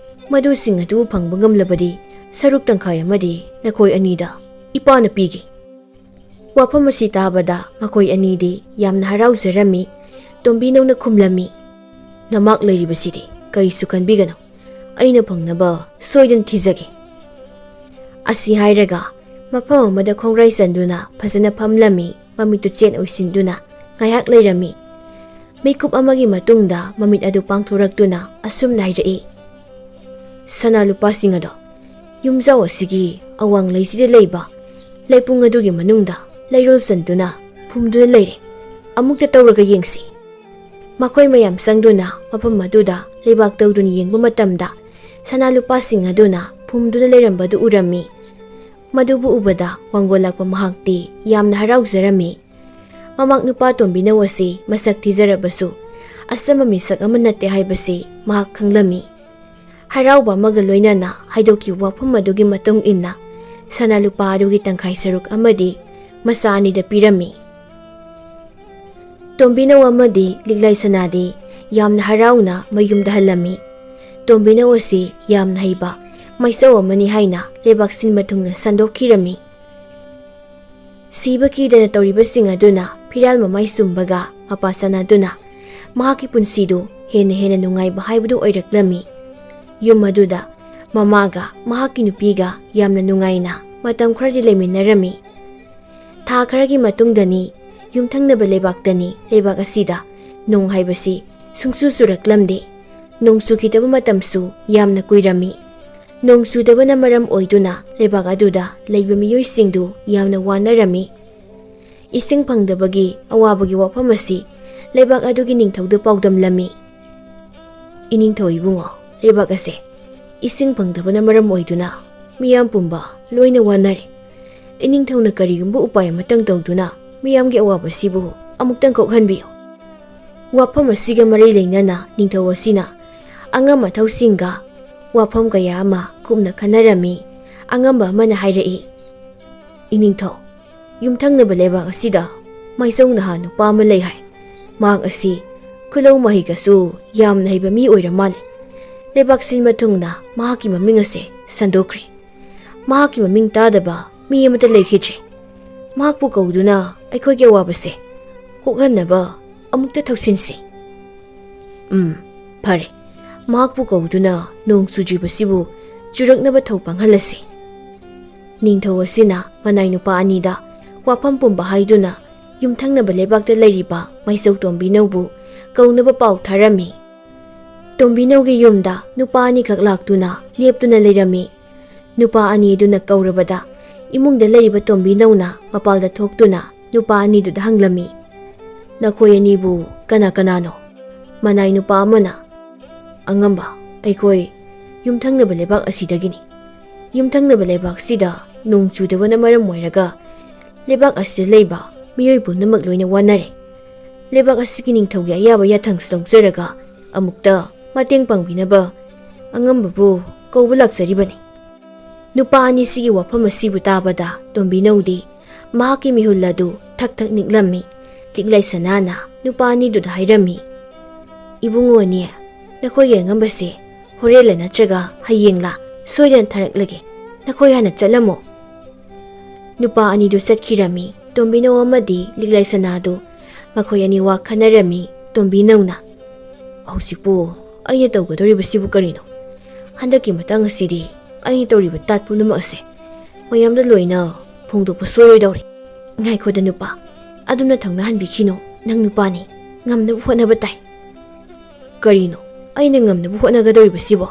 ꯃꯗꯨꯁꯤꯡ ꯑꯗꯨ ꯐꯪꯕ ꯉꯝꯂꯕꯗꯤ ꯁꯔꯨꯛ ꯇꯪꯈꯥꯏ ꯑꯃꯗꯤ ꯅꯈꯣꯏ ꯑꯅꯤꯗ ꯏꯄꯥꯅ ꯄꯤꯒꯦ꯫" ꯋꯥꯐꯝ ꯑꯁꯤ ꯇꯥꯕꯗ ꯃꯈꯣꯏ ꯑꯅꯤꯗꯤ ꯌꯥꯝꯅ ꯍꯔꯥꯎꯖꯔꯝꯃꯤ꯫ ꯇꯣꯝꯕꯤꯅꯧꯅ ꯈꯨꯝꯂꯝꯃꯤ, "ꯅꯃꯥꯛ ꯂꯩꯔꯤꯕꯁꯤꯗꯤ ꯀꯔꯤꯁꯨ ꯈꯟꯕꯤꯒꯅꯨ, ꯑꯩꯅ ꯐꯪꯅꯕ ꯁꯣꯏꯗꯅ ꯊꯤꯖꯒꯦ꯫" ꯑꯁꯤ ꯍꯥꯏꯔꯒ ꯃꯐꯝ ꯑꯃꯗ ꯈꯣꯡꯒ꯭ꯔꯥꯏ ꯆꯟꯗꯨꯅ ꯐꯖꯅ ꯐꯝꯂꯝꯃꯤ꯫ ꯃꯃꯤꯠꯇꯨ ꯆꯦꯠ ꯑꯣꯏꯁꯤꯟꯗꯨꯅ ꯉꯥꯏꯍꯥꯛ ꯂꯩꯔꯝꯃꯤ꯫ ꯃꯤꯀꯨꯞ ꯑꯃꯒꯤ ꯃꯇꯨꯡꯗ ꯃꯃꯤꯠ ꯑꯗꯨ ꯄꯥꯡꯊꯣꯔꯛꯇꯨꯅ ꯑꯁꯨꯝꯅ ꯍꯥꯏꯔꯛꯏ, "ꯁꯅꯥ ꯂꯨꯄꯥꯁꯤꯡ ꯑꯗꯣ ꯌꯨꯝꯖꯥꯎ ꯑꯁꯤꯒꯤ ꯑꯋꯥꯡ ꯂꯩꯁꯤꯗ ꯂꯩꯕ ꯂꯩꯄꯨꯡ ꯑꯗꯨꯒꯤ ꯃꯅꯨꯡꯗ ꯂꯩꯔꯣꯜ ꯆꯟꯗꯨꯅ ꯐꯨꯝꯗꯨꯅ ꯂꯩꯔꯦ꯫ ꯑꯃꯨꯛꯇ ꯇꯧꯔꯒ ꯌꯦꯡꯁꯤ꯫" ꯃꯈꯣꯏ ꯃꯌꯥꯝ ꯆꯪꯗꯨꯅ ꯃꯐꯝ ꯑꯗꯨꯗ ꯂꯩꯕꯥꯛ ꯇꯧꯗꯨꯅ ꯌꯦꯡꯕ ꯃꯇꯝꯗ ꯁꯅꯥ ꯂꯨꯄꯥꯁꯤꯡ ꯑꯗꯨꯅ ꯐꯨꯝꯗꯨꯅ ꯂꯩꯔꯝꯕꯗꯨ ꯎꯔꯝꯃꯤ꯫ ꯃꯗꯨꯕꯨ ꯎꯕꯗ ꯋꯥꯡꯒꯣꯜ ꯂꯥꯛꯄ ꯃꯍꯥꯛꯇꯤ ꯌꯥꯝꯅ ꯍꯔꯥꯎꯖꯔꯝꯃꯤ꯫ ꯃꯃꯥꯛ ꯅꯨꯄꯥ ꯇꯣꯝꯕꯤꯅꯧ ꯑꯁꯤ ꯃꯁꯛ ꯊꯤꯖꯔꯕꯁꯨ ꯑꯆꯝꯕ ꯃꯤꯁꯛ ꯑꯃ ꯅꯠꯇꯦ ꯍꯥꯏꯕꯁꯤ ꯃꯍꯥꯛ ꯈꯪꯂꯝꯃꯤ꯫ ꯍꯔꯥꯎꯕ ꯑꯃꯒ ꯂꯣꯏꯅꯅ ꯍꯥꯏꯗꯣꯛꯈꯤꯕ ꯋꯥꯐꯝ ꯑꯗꯨꯒꯤ ꯃꯇꯨꯡ ꯏꯟꯅ ꯁꯅꯥ ꯂꯨꯄꯥ ꯑꯗꯨꯒꯤ ꯇꯪꯈꯥꯏ ꯁꯔꯨꯛ ꯑꯃꯗꯤ ꯃꯆꯥ ꯑꯅꯤꯗ ꯄꯤꯔꯝꯃꯤ꯫ ꯇꯣꯝꯕꯤꯅꯧ ꯑꯃꯗꯤ ꯂꯤꯛꯂꯥꯏ ꯁꯅꯥꯗꯤ ꯌꯥꯝꯅ ꯍꯔꯥꯎꯅ ꯃꯌꯨꯝꯗ ꯍꯜꯂꯝꯃꯤ꯫ ꯇꯣꯝꯕꯤꯅꯧ ꯑꯁꯤ ꯌꯥꯝꯅ ꯍꯩꯕ ꯃꯥꯏꯆꯧ ꯑꯃꯅꯤ ꯍꯥꯏꯅ ꯂꯩꯕꯥꯛ ꯁꯤꯟꯕ ꯊꯨꯡꯅ ꯁꯟꯗꯣꯛꯈꯤꯔꯝꯃꯤ꯫ ꯁꯤꯕ ꯀꯤꯗꯅ ꯇꯧꯔꯤꯕꯁꯤꯡ ꯑꯗꯨꯅ ꯐꯤꯔꯥꯜ ꯃꯃꯥꯏ ꯆꯨꯝꯕꯒ ꯃꯄꯥ ꯆꯥꯟꯅꯗꯨꯅ ꯃꯍꯥꯛꯀꯤ ꯄꯨꯟꯁꯤꯗꯨ ꯍꯦꯟꯅ ꯍꯦꯟꯅ ꯅꯨꯡꯉꯥꯏꯕ ꯍꯥꯏꯕꯗꯨ ꯑꯣꯏꯔꯛꯂꯝꯃꯤ꯫ ꯌꯨꯝ ꯑꯗꯨꯗ ꯃꯃꯥꯒ ꯃꯍꯥꯛꯀꯤ ꯅꯨꯄꯤꯒ ꯌꯥꯝꯅ ꯅꯨꯡꯉꯥꯏꯅ ꯃꯇꯝ ꯈꯔꯗꯤ ꯂꯩꯃꯤꯟꯅꯔꯝꯃꯤ꯫ ꯊꯥ ꯈꯔꯒꯤ ꯃꯇꯨꯡꯗꯅꯤ, ꯌꯨꯝꯊꯪꯅꯕ ꯂꯩꯕꯥꯛꯇꯅꯤ, ꯂꯩꯕꯥꯛ ꯑꯁꯤꯗ ꯅꯣꯡ ꯍꯥꯏꯕꯁꯤ ꯁꯨꯡꯆꯨ ꯆꯨꯔꯛꯂꯝꯗꯦ꯫ ꯅꯣꯡ ꯆꯨꯈꯤꯗꯕ ꯃꯇꯝꯁꯨ ꯌꯥꯝꯅ ꯀꯨꯏꯔꯝꯃꯤ꯫ ꯅꯣꯡ ꯆꯨꯗꯕꯅ ꯃꯔꯝ ꯑꯣꯏꯗꯨꯅ ꯂꯩꯕꯥꯛ ꯑꯗꯨꯗ ꯂꯩꯕ ꯃꯤꯑꯣꯏꯁꯤꯡꯗꯨ ꯌꯥꯝꯅ ꯋꯥꯅꯔꯝꯃꯤ꯫ ꯏꯁꯤꯡ ꯐꯪꯗꯕꯒꯤ ꯑꯋꯥꯕꯒꯤ ꯋꯥꯐꯝ ꯑꯁꯤ ꯂꯩꯕꯥꯛ ꯑꯗꯨꯒꯤ ꯅꯤꯡꯊꯧꯗ ꯄꯥꯎꯗꯝꯂꯝꯃꯤ꯫ "ꯏꯅꯤꯡꯊꯧ ꯏꯕꯨꯡꯉꯣ, ꯂꯩꯕꯥꯛ ꯑꯁꯦ ꯏꯁꯤꯡ ꯐꯪꯗꯕꯅ ꯃꯔꯝ ꯑꯣꯏꯗꯨꯅ ꯃꯤꯌꯥꯝ ꯄꯨꯝꯕ ꯂꯣꯏꯅ ꯋꯥꯅꯔꯦ꯫ ꯏꯅꯤꯡꯊꯧꯅ ꯀꯔꯤꯒꯨꯝꯕ ꯎꯄꯥꯏ ꯑꯃꯇꯪ ꯇꯧꯗꯨꯅ ꯃꯤꯌꯥꯝꯒꯤ ꯑꯋꯥꯕꯁꯤꯕꯨ ꯑꯃꯨꯛꯇꯪ ꯀꯣꯛꯍꯟꯕꯤꯌꯨ꯫" ꯋꯥꯐꯝ ꯑꯁꯤꯒ ꯃꯔꯤ ꯂꯩꯅꯅ ꯅꯤꯡꯊꯧ ꯑꯁꯤꯅ ꯑꯉꯝ ꯑꯊꯧꯁꯤꯡꯒ ꯋꯥꯐꯝ ꯀꯌꯥ ꯑꯃ ꯀꯨꯞꯅ ꯈꯟꯅꯔꯝꯃꯤ꯫ ꯑꯉꯝꯕ ꯑꯃꯅ ꯍꯥꯏꯔꯛꯏ, "ꯏꯅꯤꯡꯊꯧ, ꯌꯨꯝꯊꯪꯅꯕ ꯂꯩꯕꯥꯛ ꯑꯁꯤꯗ ꯃꯥꯏꯆꯧ ꯅꯍꯥ ꯅꯨꯄꯥ ꯑꯃ ꯂꯩ ꯍꯥꯏ꯫ ꯃꯍꯥꯛ ꯑꯁꯤ ꯈꯨꯂꯧ ꯃꯍꯩꯒꯁꯨ ꯌꯥꯝꯅ ꯍꯩꯕ ꯃꯤ ꯑꯣꯏꯔ ꯃꯥꯜꯂꯦ꯫ ꯂꯩꯕꯥꯛ ꯁꯤꯟꯕ ꯊꯨꯡꯅ ꯃꯍꯥꯛꯀꯤ ꯃꯃꯤꯡ ꯑꯁꯦ ꯁꯟꯗꯣꯛꯈ꯭ꯔꯦ꯫ ꯃꯍꯥꯛꯀꯤ ꯃꯃꯤꯡ ꯇꯥꯗꯕ ꯃꯤ ꯑꯃꯠꯇ ꯂꯩꯈꯤꯗ꯭ꯔꯦ꯫ ꯃꯍꯥꯛꯄꯨ ꯀꯧꯗꯨꯅ ꯑꯩꯈꯣꯏꯒꯤ ꯑꯋꯥꯕꯁꯦ ꯀꯣꯛꯍꯟꯅꯕ ꯑꯃꯨꯛꯇ ꯊꯧꯁꯤꯟꯁꯤ꯫" "ꯎꯝ, ꯐꯔꯦ꯫ ꯃꯍꯥꯛꯄꯨ ꯀꯧꯗꯨꯅ ꯅꯣꯡ ꯆꯨꯗ꯭ꯔꯤꯕꯁꯤꯕꯨ ꯆꯨꯔꯛꯅꯕ ꯊꯧ ꯄꯥꯡꯍꯜꯂꯁꯤ꯫" ꯅꯤꯡꯊꯧ ꯑꯁꯤꯅ ꯃꯅꯥꯏ ꯅꯨꯄꯥ ꯑꯅꯤꯗ ꯋꯥꯐꯝ ꯄꯨꯝꯕ ꯍꯥꯏꯗꯨꯅ ꯌꯨꯝꯊꯪꯅꯕ ꯂꯩꯕꯥꯛꯇ ꯂꯩꯔꯤꯕ ꯃꯥꯏꯆꯧ ꯇꯣꯝꯕꯤꯅꯧꯕꯨ ꯀꯧꯅꯕ ꯄꯥꯎ ꯊꯥꯔꯝꯃꯤ꯫ ꯇꯣꯝꯕꯤꯅꯧꯒꯤ ꯌꯨꯝꯗ ꯅꯨꯄꯥ ꯑꯅꯤꯈꯛ ꯂꯥꯛꯇꯨꯅ ꯂꯦꯞꯇꯨꯅ ꯂꯩꯔꯝꯃꯤ꯫ ꯅꯨꯄꯥ ꯑꯅꯤꯗꯨꯅ ꯀꯧꯔꯕꯗ ꯏꯃꯨꯡꯗ ꯂꯩꯔꯤꯕ ꯇꯣꯝꯕꯤꯅꯧꯅ ꯃꯄꯥꯜꯗ ꯊꯣꯛꯇꯨꯅ ꯅꯨꯄꯥ ꯑꯅꯤꯗꯨꯗ ꯍꯪꯂꯝꯃꯤ, "ꯅꯈꯣꯏ ꯑꯅꯤꯕꯨ ꯀꯅꯥ ꯀꯅꯥꯅꯣ?" ꯃꯅꯥꯏ ꯅꯨꯄꯥ ꯑꯃꯅ, "ꯑꯉꯝꯕ, ꯑꯩꯈꯣꯏ ꯌꯨꯝꯊꯪꯅꯕ ꯂꯩꯕꯥꯛ ꯑꯁꯤꯗꯒꯤꯅꯤ꯫ ꯌꯨꯝꯊꯪꯅꯕ ꯂꯩꯕꯥꯛꯁꯤꯗ ꯅꯣꯡ ꯆꯨꯗꯕꯅ ꯃꯔꯝ ꯑꯣꯏꯔꯒ ꯂꯩꯕꯥꯛ ꯑꯁꯤꯗ ꯂꯩꯕ ꯃꯤꯑꯣꯏ ꯄꯨꯝꯅꯃꯛ ꯂꯣꯏꯅ ꯋꯥꯅꯔꯦ꯫ ꯂꯩꯕꯥꯛ ꯑꯁꯤꯒꯤ ꯅꯤꯡꯊꯧꯒꯤ ꯑꯌꯥꯕ ꯌꯥꯊꯪꯁꯨ ꯂꯧꯖꯔꯒ ꯑꯃꯨꯛꯇ ꯃꯇꯦꯡ ꯄꯥꯡꯕꯤꯅꯕ ꯑꯉꯝꯕꯕꯨ ꯀꯧꯕ ꯂꯥꯛꯆꯔꯤꯕꯅꯤ꯫ ꯅꯨꯄꯥ ꯑꯅꯤꯁꯤꯒꯤ ꯋꯥꯐꯝ ꯑꯁꯤꯕꯨ ꯇꯥꯕꯗ ꯇꯣꯝꯕꯤꯅꯧꯗꯤ ꯃꯍꯥꯛꯀꯤ ꯃꯤꯍꯨꯜ ꯑꯗꯨ ꯊꯛ ꯊꯛ ꯅꯤꯛꯂꯝꯃꯤ꯫ ꯂꯤꯛꯂꯥꯏ ꯁꯅꯥꯅ ꯅꯨꯄꯥ ꯑꯅꯤꯗꯨꯗ ꯍꯥꯏꯔꯝꯃꯤ, "ꯏꯕꯨꯡꯉꯣ ꯑꯅꯤ, ꯅꯈꯣꯏꯒꯤ ꯑꯉꯝꯕꯁꯦ ꯍꯣꯔꯦꯟꯂ ꯅꯠꯇ꯭ꯔꯒ ꯍꯌꯦꯡꯂ ꯁꯣꯏꯗꯅ ꯊꯥꯔꯛꯂꯒꯦ꯫ ꯅꯈꯣꯏ ꯍꯥꯟꯅ ꯆꯠꯂꯝꯃꯣ꯫" ꯅꯨꯄꯥ ꯑꯅꯤꯗꯨ ꯆꯠꯈꯤꯔꯝꯃꯤ꯫ ꯇꯣꯝꯕꯤꯅꯧ ꯑꯃꯗꯤ ꯂꯤꯛꯂꯥꯏ ꯁꯅꯥꯗꯨ ꯃꯈꯣꯏ ꯑꯅꯤ ꯋꯥ ꯈꯟꯅꯔꯝꯃꯤ꯫ ꯇꯣꯝꯕꯤꯅꯧꯅ, "ꯍꯧꯖꯤꯛꯄꯨ ꯑꯩꯅ ꯇꯧꯒꯗꯧꯔꯤꯕꯁꯤꯕꯨ ꯀꯔꯤꯅꯣ? ꯍꯟꯗꯛꯀꯤ ꯃꯇꯥꯡ ꯑꯁꯤꯗꯤ ꯑꯩꯅ ꯇꯧꯔꯤꯕ ꯇꯥꯠ ꯄꯨꯝꯅꯃꯛ ꯑꯁꯦ ꯃꯌꯥꯝꯗ ꯂꯣꯏꯅ ꯐꯣꯡꯗꯣꯛꯄ ꯁꯣꯏꯔꯣꯏꯗꯧꯔꯦ꯫" "ꯉꯥꯏꯈꯣꯗ ꯅꯨꯄꯥ, ꯑꯗꯨꯝꯅ ꯊꯧꯅꯥ ꯍꯟꯕꯤꯈꯤꯅꯣ꯫ ꯅꯪ ꯅꯨꯄꯥꯅꯤ, ꯉꯝꯅꯕ ꯍꯣꯠꯅꯕ ꯇꯥꯏ꯫" "ꯀꯔꯤꯅꯣ ꯑꯩꯅ ꯉꯝꯅꯕ ꯍꯣꯠꯅꯒꯗꯧꯔꯤꯕꯁꯤꯕꯣ?"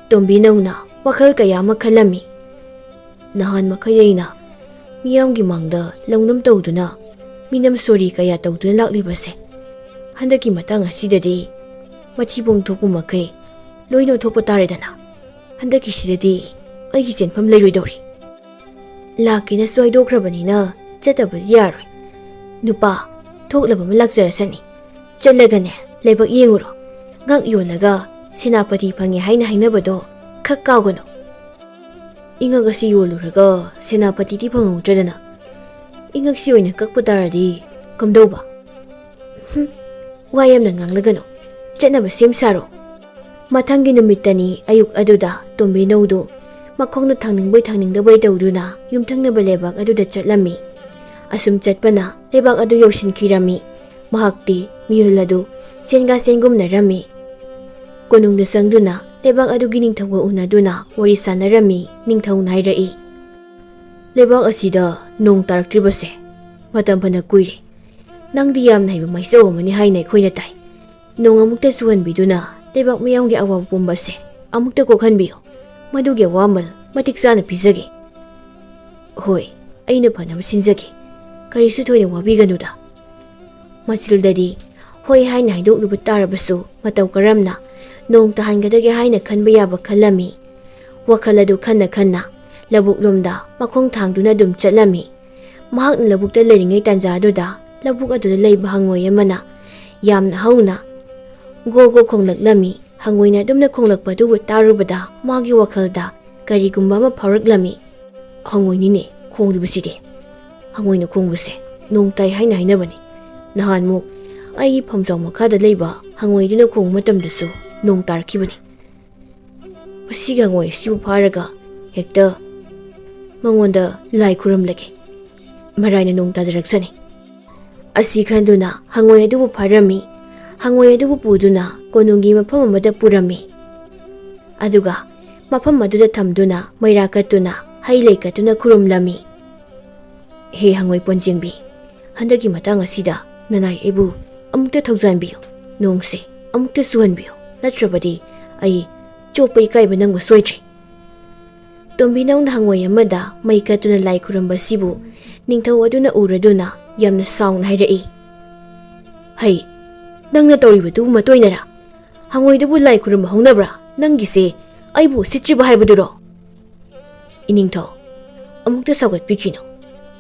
ꯇꯣꯝꯕꯤꯅꯧꯅ ꯋꯥꯈꯜ ꯀꯌꯥ ꯑꯃ ꯈꯜꯂꯝꯃꯤ꯫ ꯅꯍꯥꯟ ꯃꯈꯩ ꯑꯩꯅ ꯃꯤꯌꯥꯝꯒꯤ ꯃꯥꯡꯗ ꯂꯧꯅꯝ ꯇꯧꯗꯨꯅ, ꯃꯤꯅꯝ ꯁꯣꯔꯤ ꯀꯌꯥ ꯇꯧꯗꯨꯅ ꯂꯥꯛꯂꯤꯕꯁꯦ, ꯍꯟꯗꯛꯀꯤ ꯃꯇꯥꯡ ꯑꯁꯤꯗꯗꯤ ꯃꯊꯤꯕꯣꯡ ꯊꯣꯛꯄ ꯃꯈꯩ ꯂꯣꯏꯅ ꯎꯠꯊꯣꯛꯄ ꯇꯥꯔꯦꯗꯅ꯫ ꯍꯟꯗꯛꯀꯤꯁꯤꯗꯗꯤ ꯑꯩꯒꯤ ꯆꯦꯟꯐꯝ ꯂꯩꯔꯣꯏꯗꯧꯔꯤ꯫ ꯂꯥꯛꯀꯦꯅꯁꯨ ꯍꯥꯏꯗꯣꯛꯈ꯭ꯔꯕꯅꯤꯅ ꯆꯠꯇꯕꯗꯤ ꯌꯥꯔꯣꯏ꯫ ꯅꯨꯄꯥ, ꯊꯣꯛꯂꯕ ꯑꯃ ꯂꯥꯛꯆꯔꯁꯅꯤ꯫ ꯆꯠꯂꯒꯅꯦ, ꯂꯩꯕꯥꯛ ꯌꯦꯡꯉꯨꯔꯣ꯫ ꯉꯛ ꯌꯣꯜꯂꯒ ꯁꯦꯅꯥꯄꯇꯤ ꯐꯪꯉꯦ ꯍꯥꯏꯅ ꯍꯥꯏꯅꯕꯗꯣ ꯈꯛ ꯀꯥꯎꯒꯅꯨ꯫ ꯏꯉꯛ ꯑꯁꯤ ꯌꯣꯜꯂꯨꯔꯒ ꯁꯦꯅꯥꯄꯇꯤꯗꯤ ꯐꯪꯍꯧꯗ꯭ꯔꯗꯅ ꯏꯉꯛꯁꯤ ꯑꯣꯏꯅ ꯀꯛꯄ ꯇꯥꯔꯗꯤ ꯀꯝꯗꯧꯕ? ꯍꯨꯝ, ꯋꯥ ꯌꯥꯝꯅ ꯉꯥꯡꯂꯒꯅꯨ꯫ ꯆꯠꯅꯕ ꯁꯦꯝ ꯁꯥꯔꯣ꯫ ꯃꯊꯪꯒꯤ ꯅꯨꯃꯤꯠꯇꯅꯤ ꯑꯌꯨꯛ ꯑꯗꯨꯗ ꯇꯣꯝꯕꯤꯅꯧꯗꯨ ꯃꯈꯣꯡꯅ ꯊꯥꯡꯅꯤꯡꯕꯩ ꯊꯥꯡꯅꯤꯡꯗꯕꯩ ꯇꯧꯗꯨꯅ ꯌꯨꯝꯊꯪꯅꯕ ꯂꯩꯕꯥꯛ ꯑꯗꯨꯗ ꯆꯠꯂꯝꯃꯤ꯫ ꯑꯁꯨꯝ ꯆꯠꯄꯅ ꯂꯩꯕꯥꯛ ꯑꯗꯨ ꯌꯧꯁꯤꯟꯈꯤꯔꯝꯃꯤ꯫ ꯃꯍꯥꯛꯇꯤ ꯃꯤꯍꯨꯜ ꯑꯗꯨ ꯆꯦꯟꯒꯥ ꯆꯦꯟꯒꯨꯝꯅꯔꯝꯃꯤ꯫ ꯀꯣꯅꯨꯡꯗ ꯆꯪꯗꯨꯅ ꯂꯩꯕꯥꯛ ꯑꯗꯨꯒꯤ ꯅꯤꯡꯊꯧꯒ ꯎꯅꯗꯨꯅ ꯋꯥꯔꯤ ꯁꯥꯟꯅꯔꯝꯃꯤ꯫ ꯅꯤꯡꯊꯧꯅ ꯍꯥꯏꯔꯛꯏ, "ꯂꯩꯕꯥꯛ ꯑꯁꯤꯗ ꯅꯣꯡ ꯇꯥꯔꯛꯇ꯭ꯔꯤꯕꯁꯦ ꯃꯇꯝ ꯐꯅ ꯀꯨꯏꯔꯦ꯫ ꯅꯪꯗꯤ ꯌꯥꯝꯅ ꯍꯩꯕ ꯃꯥꯏꯆꯧ ꯑꯃꯅꯤ ꯍꯥꯏꯅ ꯑꯩꯈꯣꯏꯅ ꯇꯥꯏ꯫ ꯅꯣꯡ ꯑꯃꯨꯛꯇ ꯆꯨꯍꯟꯕꯤꯗꯨꯅ ꯂꯩꯕꯥꯛ ꯃꯤꯌꯥꯝꯒꯤ ꯑꯋꯥꯕ ꯄꯨꯝꯕꯁꯦ ꯑꯃꯨꯛꯇ ꯀꯣꯛꯍꯟꯕꯤꯌꯨ꯫ ꯃꯗꯨꯒꯤ ꯑꯋꯥꯃꯜ ꯃꯇꯤꯛ ꯆꯥꯅ ꯄꯤꯖꯒꯦ꯫" "ꯍꯣꯏ, ꯑꯩꯅ ꯐꯅꯕ ꯁꯤꯟꯖꯒꯦ꯫ ꯀꯔꯤꯁꯨ ꯊꯣꯏꯅ ꯋꯥꯕꯤꯒꯅꯨꯗ꯫" ꯃꯆꯤꯜꯗꯗꯤ ꯍꯣꯏ ꯍꯥꯏꯅ ꯍꯥꯏꯗꯣꯛꯂꯨꯕ ꯇꯥꯔꯕꯁꯨ ꯃꯇꯧ ꯀꯔꯝꯅ ꯅꯣꯡ ꯇꯥꯍꯟꯒꯗꯒꯦ ꯍꯥꯏꯅ ꯈꯟꯕ ꯌꯥꯕ ꯈꯜꯂꯝꯃꯤ꯫ ꯋꯥꯈꯜ ꯑꯗꯨ ꯈꯟꯅ ꯈꯟꯅ ꯂꯧꯕꯨꯛꯂꯣꯝꯗ ꯃꯈꯣꯡ ꯊꯥꯡꯗꯨꯅ ꯑꯗꯨꯝ ꯆꯠꯂꯝꯃꯤ꯫ ꯃꯍꯥꯛꯅ ꯂꯧꯕꯨꯛꯇ ꯂꯩꯔꯤꯉꯩ ꯇꯥꯟꯖꯥꯗꯨꯗ ꯂꯧꯕꯨꯛ ꯑꯗꯨꯗ ꯂꯩꯕ ꯍꯪꯉꯣꯏ ꯑꯃꯅ ꯌꯥꯝꯅ ꯍꯧꯅ ꯒꯣ ꯒꯣ ꯈꯣꯡꯂꯛꯂꯝꯃꯤ꯫ ꯍꯪꯉꯣꯏꯅ ꯑꯗꯨꯝꯅ ꯈꯣꯡꯂꯛꯄ ꯑꯗꯨꯕꯨ ꯇꯥꯔꯨꯕꯗ ꯃꯥꯒꯤ ꯋꯥꯈꯜꯗ ꯀꯔꯤꯒꯨꯝꯕ ꯑꯃ ꯐꯥꯎꯔꯛꯂꯝꯃꯤ꯫ "ꯍꯪꯉꯣꯏꯅꯤꯅꯦ ꯈꯣꯡꯂꯤꯕꯁꯤꯗꯤ꯫ ꯍꯪꯉꯣꯏꯅ ꯈꯣꯡꯕꯁꯦ ꯅꯣꯡ ꯇꯥꯏ ꯍꯥꯏꯅ ꯍꯥꯏꯅꯕꯅꯤ꯫ ꯅꯍꯥꯟꯃꯨꯛ ꯑꯩꯒꯤ ꯐꯝꯖꯥꯎ ꯃꯈꯥꯗ ꯂꯩꯕ ꯍꯪꯉꯣꯏꯗꯨꯅ ꯈꯣꯡꯕ ꯃꯇꯝꯗꯁꯨ ꯅꯣꯡ ꯇꯥꯔꯛꯈꯤꯕꯅꯤ꯫ ꯃꯁꯤꯒꯤ ꯍꯪꯉꯣꯏ ꯑꯁꯤꯕꯨ ꯐꯥꯔꯒ ꯍꯦꯛꯇ ꯃꯉꯣꯟꯗ ꯂꯥꯏ ꯈꯨꯔꯨꯝꯂꯒꯦ꯫ ꯃꯔꯥꯏꯅ ꯅꯣꯡ ꯇꯥꯖꯔꯛꯁꯅꯤ"꯫ ꯑꯁꯤ ꯈꯟꯗꯨꯅ ꯍꯪꯉꯣꯏ ꯑꯗꯨꯕꯨ ꯐꯥꯔꯝꯃꯤ꯫ ꯍꯪꯉꯣꯏ ꯑꯗꯨꯕꯨ ꯄꯨꯗꯨꯅ ꯀꯣꯅꯨꯡꯒꯤ ꯃꯐꯝ ꯑꯃꯗ ꯄꯨꯔꯝꯃꯤ꯫ ꯑꯗꯨꯒ ꯃꯐꯝ ꯑꯗꯨꯗ ꯊꯝꯗꯨꯅ ꯃꯩꯔꯥ ꯀꯠꯇꯨꯅ ꯍꯩ ꯂꯩ ꯀꯠꯇꯨꯅ ꯈꯨꯔꯨꯝꯂꯝꯃꯤ꯫ "ꯍꯦ ꯍꯪꯉꯣꯏ ꯄꯣꯟꯖꯦꯡꯕꯤ, ꯍꯟꯗꯛꯀꯤ ꯃꯇꯥꯡ ꯑꯁꯤꯗ ꯅꯅꯥꯏ ꯑꯩꯕꯨ ꯑꯃꯨꯛꯇ ꯊꯧꯖꯥꯟꯕꯤꯌꯨ꯫ ꯅꯣꯡꯁꯦ ꯑꯃꯨꯛꯇ ꯆꯨꯍꯟꯕꯤꯌꯨ, ꯅꯠꯇ꯭ꯔꯕꯗꯤ ꯑꯩ ꯆꯣꯞꯄ ꯏꯀꯥꯏꯕ ꯅꯪꯕ ꯁꯣꯏꯗ꯭ꯔꯦ"꯫ ꯇꯣꯝꯕꯤꯅꯧꯅ ꯍꯪꯉꯣꯏ ꯑꯃꯗ ꯃꯩ ꯀꯠꯇꯨꯅ ꯂꯥꯏ ꯈꯨꯔꯨꯝꯕꯁꯤꯕꯨ ꯅꯤꯡꯊꯧ ꯑꯗꯨꯅ ꯎꯔꯗꯨꯅ ꯌꯥꯝꯅ ꯁꯥꯎꯅ ꯍꯥꯏꯔꯛꯏ꯫ "ꯍꯩ, ꯅꯪꯅ ꯇꯧꯔꯤꯕꯗꯨꯕꯨ ꯃꯇꯣꯏꯅꯔꯥ? ꯍꯪꯉꯣꯏꯗꯨꯕꯨ ꯂꯥꯏ ꯈꯨꯔꯨꯝꯕ ꯍꯧꯅꯕ꯭ꯔꯥ? ꯅꯪꯒꯤꯁꯦ ꯑꯩꯕꯨ ꯎꯁꯤꯠꯇ꯭ꯔꯤꯕ ꯍꯥꯏꯕꯗꯨꯔꯣ?" "ꯏꯅꯤꯡꯊꯧ, ꯑꯃꯨꯛꯇ ꯁꯧꯒꯠꯄꯤꯈꯤꯅꯨ꯫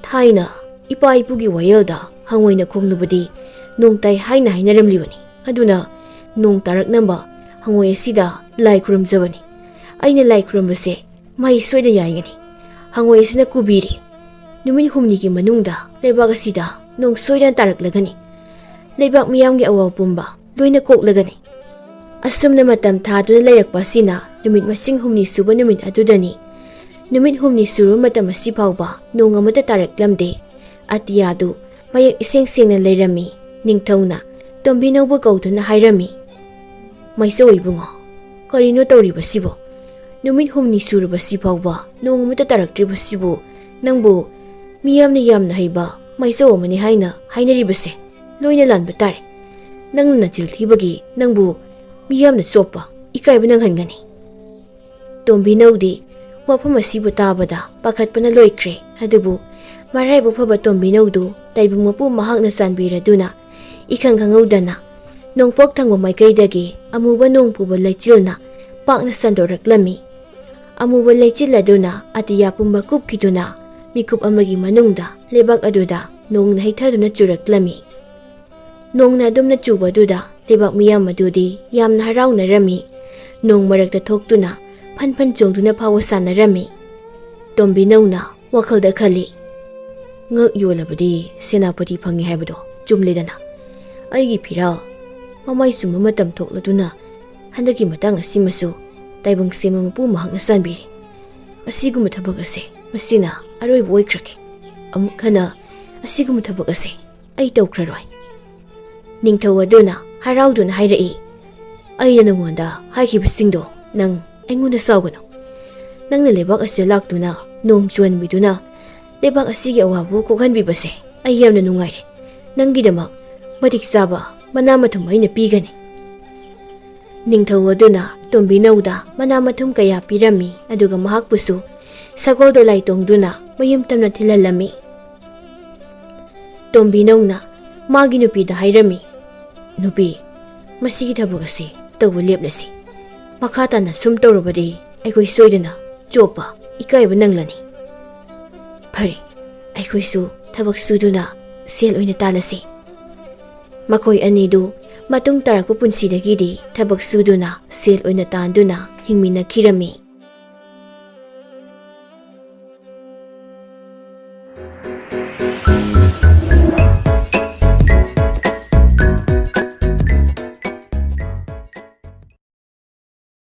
ꯊꯥꯏꯅ ꯏꯄꯥ ꯏꯄꯨꯒꯤ ꯋꯥꯌꯦꯜꯗ ꯍꯪꯉꯣꯏꯅ ꯈꯣꯡꯂꯨꯕꯗꯤ ꯅꯣꯡ ꯇꯥꯏ ꯍꯥꯏꯅ ꯍꯥꯏꯅꯔꯝꯂꯤꯕꯅꯤ꯫ ꯑꯗꯨꯅ ꯅꯣꯡ ꯇꯥꯔꯛꯅꯕ ꯍꯪꯉꯣꯏ ꯑꯁꯤꯗ ꯂꯥꯏ ꯈꯨꯔꯨꯝꯖꯕꯅꯤ꯫ ꯑꯩꯅ ꯂꯥꯏ ꯈꯨꯔꯨꯝꯕꯁꯦ ꯃꯍꯩ ꯁꯣꯏꯗꯅ ꯌꯥꯏꯒꯅꯤ꯫ ꯍꯪꯉꯣꯏ ꯑꯁꯤꯅ ꯀꯨꯕꯤꯔꯤ꯫ ꯅꯨꯃꯤꯠ ꯍꯨꯝꯅꯤꯒꯤ ꯃꯅꯨꯡꯗ ꯂꯩꯕꯥꯛ ꯑꯁꯤꯗ ꯅꯣꯡ ꯁꯣꯏꯗꯅ ꯇꯥꯔꯛꯂꯒꯅꯤ꯫ ꯂꯩꯕꯥꯛ ꯃꯤꯌꯥꯝꯒꯤ ꯑꯋꯥꯕ ꯄꯨꯝꯕ ꯂꯣꯏꯅ ꯀꯣꯛꯂꯒꯅꯤ"꯫ ꯑꯁꯨꯝꯅ ꯃꯇꯝ ꯊꯥꯗꯨꯅ ꯂꯩꯔꯛꯄ ꯑꯁꯤꯅ ꯅꯨꯃꯤꯠ ꯃꯁꯤꯡ ꯍꯨꯝꯅꯤ ꯁꯨꯕ ꯅꯨꯃꯤꯠ ꯑꯗꯨꯗꯅꯤ꯫ ꯅꯨꯃꯤꯠ ꯍꯨꯝꯅꯤ ꯁꯨꯔꯕ ꯃꯇꯝ ꯑꯁꯤ ꯐꯥꯎꯕ ꯅꯣꯡ ꯑꯃꯠꯇ ꯇꯥꯔꯛꯂꯝꯗꯦ꯫ ꯑꯇꯤꯌꯥꯗꯨ ꯃꯌꯦꯛ ꯏꯁꯦꯡ ꯁꯦꯡꯅ ꯂꯩꯔꯝꯃꯤ꯫ ꯅꯤꯡꯊꯧꯅ ꯇꯣꯝꯕꯤꯅꯧꯕꯨ ꯀꯧꯗꯨꯅ ꯍꯥꯏꯔꯝꯃꯤ, "ꯃꯥꯏꯆꯧ ꯏꯕꯨꯡꯉꯣ, ꯀꯔꯤꯅꯣ ꯇꯧꯔꯤꯕꯁꯤꯕꯣ? ꯅꯨꯃꯤꯠ ꯍꯨꯝꯅꯤ ꯁꯨꯔꯕꯁꯤ ꯐꯥꯎꯕ ꯅꯣꯡ ꯑꯃꯠꯇ ꯇꯥꯔꯛꯇ꯭ꯔꯤꯕꯁꯤꯕꯨ ꯅꯪꯕꯨ ꯃꯤꯌꯥꯝꯅ ꯌꯥꯝꯅ ꯍꯩꯕ ꯃꯥꯏꯆꯧ ꯑꯃꯅꯤ ꯍꯥꯏꯅ ꯍꯥꯏꯅꯔꯤꯕꯁꯦ ꯂꯣꯏꯅ ꯂꯥꯟꯕ ꯇꯥꯔꯦ꯫ ꯅꯪꯅ ꯅꯆꯤꯜ ꯊꯤꯕꯒꯤ ꯅꯪꯕꯨ ꯃꯤꯌꯥꯝꯅ ꯆꯣꯞꯄ, ꯏꯀꯥꯏꯕ ꯅꯪꯍꯟꯒꯅꯤ"꯫ ꯇꯣꯝꯕꯤꯅꯧꯗꯤ ꯋꯥꯐꯝ ꯑꯁꯤꯕꯨ ꯇꯥꯕꯗ ꯄꯥꯈꯠꯄꯅ ꯂꯣꯏꯈ꯭ꯔꯦ꯫ ꯑꯗꯨꯕꯨ ꯃꯔꯥꯏꯕꯛ ꯐꯕ ꯇꯣꯝꯕꯤꯅꯧꯗꯨ ꯇꯥꯏꯕꯪ ꯃꯄꯨ ꯃꯍꯥꯛꯅ ꯆꯥꯟꯕꯤꯔꯗꯨꯅ ꯏꯈꯪ ꯈꯪꯍꯧꯗꯅ ꯅꯣꯡꯄꯣꯛ ꯊꯪꯕ ꯃꯥꯏꯀꯩꯗꯒꯤ ꯑꯃꯨꯕ ꯅꯣꯡ ꯄꯨꯕ ꯂꯩꯆꯤꯜꯅ ꯄꯥꯛꯅ ꯁꯟꯗꯣꯔꯛꯂꯝꯃꯤ꯫ ꯑꯃꯨꯕ ꯂꯩꯆꯤꯜ ꯑꯗꯨꯅ ꯑꯇꯤꯌꯥ ꯄꯨꯝꯕ ꯀꯨꯞꯈꯤꯗꯨꯅ ꯃꯤꯀꯨꯞ ꯑꯃꯒꯤ ꯃꯅꯨꯡꯗ ꯂꯩꯕꯥꯛ ꯑꯗꯨꯗ ꯅꯣꯡꯅ ꯍꯩꯊꯗꯨꯅ ꯆꯨꯔꯛꯂꯝꯃꯤ꯫ ꯅꯣꯡꯅ ꯑꯗꯨꯝꯅ ꯆꯨꯕꯗꯨꯗ ꯂꯩꯕꯥꯛ ꯃꯤꯌꯥꯝ ꯑꯗꯨꯗꯤ ꯌꯥꯝꯅ ꯍꯔꯥꯎꯅꯔꯝꯃꯤ꯫ ꯅꯣꯡ ꯃꯔꯛꯇ ꯊꯣꯛꯇꯨꯅ ꯐꯟ ꯐꯟ ꯆꯣꯡꯗꯨꯅ ꯐꯥꯎꯕ ꯁꯥꯟꯅꯔꯝꯃꯤ꯫ ꯇꯣꯝꯕꯤꯅꯧꯅ ꯋꯥꯈꯜꯗ ꯈꯜꯂꯤ, "ꯉꯛ ꯌꯣꯜꯂꯕꯗꯤ ꯁꯦꯅꯥꯄꯇꯤ ꯐꯪꯉꯤ ꯍꯥꯏꯕꯗꯣ ꯆꯨꯝꯂꯦꯗꯅ꯫ ꯑꯩꯒꯤ ꯐꯤꯔꯥꯜ ꯃꯃꯥꯏ ꯆꯨꯝꯕ ꯃꯇꯝ ꯊꯣꯛꯂꯗꯨꯅ ꯍꯟꯗꯛꯀꯤ ꯃꯇꯥꯡ ꯑꯁꯤꯃꯁꯨ ꯇꯥꯏꯕꯪ ꯁꯦꯝꯕ ꯃꯄꯨ ꯃꯍꯥꯛꯅ ꯆꯥꯟꯕꯤꯔꯦ꯫ ꯑꯁꯤꯒꯨꯝꯕ ꯊꯕꯛ ꯑꯁꯦ ꯃꯁꯤꯅ ꯑꯔꯣꯏꯕ ꯑꯣꯏꯈ꯭ꯔꯒꯦ꯫ ꯑꯃꯨꯛ ꯍꯟꯅ ꯑꯁꯤꯒꯨꯝꯕ ꯊꯕꯛ ꯑꯁꯦ ꯑꯩ ꯇꯧꯈ꯭ꯔꯔꯣꯏ꯫" ꯅꯤꯡꯊꯧ ꯑꯗꯨꯅ ꯍꯔꯥꯎꯗꯨꯅ ꯍꯥꯏꯔꯛꯏ, "ꯑꯩꯅ ꯅꯉꯣꯟꯗ ꯍꯥꯏꯈꯤꯕꯁꯤꯡꯗꯣ ꯅꯪ ꯑꯩꯉꯣꯟꯗ ꯁꯥꯎꯒꯅꯨ꯫ ꯅꯪꯅ ꯂꯩꯕꯥꯛ ꯑꯁꯤꯗ ꯂꯥꯛꯇꯨꯅ ꯅꯣꯡ ꯆꯨꯍꯟꯕꯤꯗꯨꯅ ꯂꯩꯕꯥꯛ ꯑꯁꯤꯒꯤ ꯑꯋꯥꯕꯕꯨ ꯀꯣꯛꯍꯟꯕꯤꯕꯁꯦ ꯑꯩ ꯌꯥꯝꯅ ꯅꯨꯡꯉꯥꯏꯔꯦ꯫ ꯅꯪꯒꯤꯗꯃꯛ ꯃꯇꯤꯛ ꯆꯥꯕ ꯃꯅꯥ ꯃꯊꯨꯝ ꯑꯩꯅ ꯄꯤꯒꯅꯤ꯫" ꯅꯤꯡꯊꯧ ꯑꯗꯨꯅ ꯇꯣꯝꯕꯤꯅꯧꯗ ꯃꯅꯥ ꯃꯊꯨꯝ ꯀꯌꯥ ꯄꯤꯔꯝꯃꯤ, ꯑꯗꯨꯒ ꯃꯍꯥꯛꯄꯨꯁꯨ ꯁꯒꯣꯜ ꯗꯣꯂꯥꯏ ꯇꯣꯡꯗꯨꯅ ꯃꯌꯨꯝ ꯇꯝꯅ ꯊꯤꯜꯍꯜꯂꯝꯃꯤ꯫ ꯇꯣꯝꯕꯤꯅꯧꯅ ꯃꯥꯒꯤ ꯅꯨꯄꯤꯗ ꯍꯥꯏꯔꯝꯃꯤ, "ꯅꯨꯄꯤ, ꯃꯁꯤꯒꯤ ꯊꯕꯛ ꯑꯁꯤ ꯇꯧꯕ ꯂꯦꯞꯂꯁꯤ꯫ ꯃꯈꯥ ꯇꯥꯅ ꯁꯨꯝ ꯇꯧꯔꯕꯗꯤ ꯑꯩꯈꯣꯏ ꯁꯣꯏꯗꯅ ꯆꯣꯞꯄ, ꯏꯀꯥꯏꯕ ꯅꯪꯂꯅꯤ꯫ ꯐꯔꯦ, ꯑꯩꯈꯣꯏꯁꯨ ꯊꯕꯛ ꯁꯨꯗꯨꯅ ꯁꯦꯜ ꯑꯣꯏꯅ ꯇꯥꯜꯂꯁꯤ꯫" ꯃꯈꯣꯏ ꯑꯅꯤꯗꯨ ꯃꯇꯨꯡ ꯇꯥꯔꯛꯄ ꯄꯨꯟꯁꯤꯗꯒꯤꯗꯤ ꯊꯕꯛ ꯁꯨꯗꯨꯅ ꯁꯦꯜ ꯑꯣꯏꯅ ꯇꯥꯟꯗꯨꯅ ꯍꯤꯡꯃꯤꯟꯅꯈꯤꯔꯝꯃꯤ꯫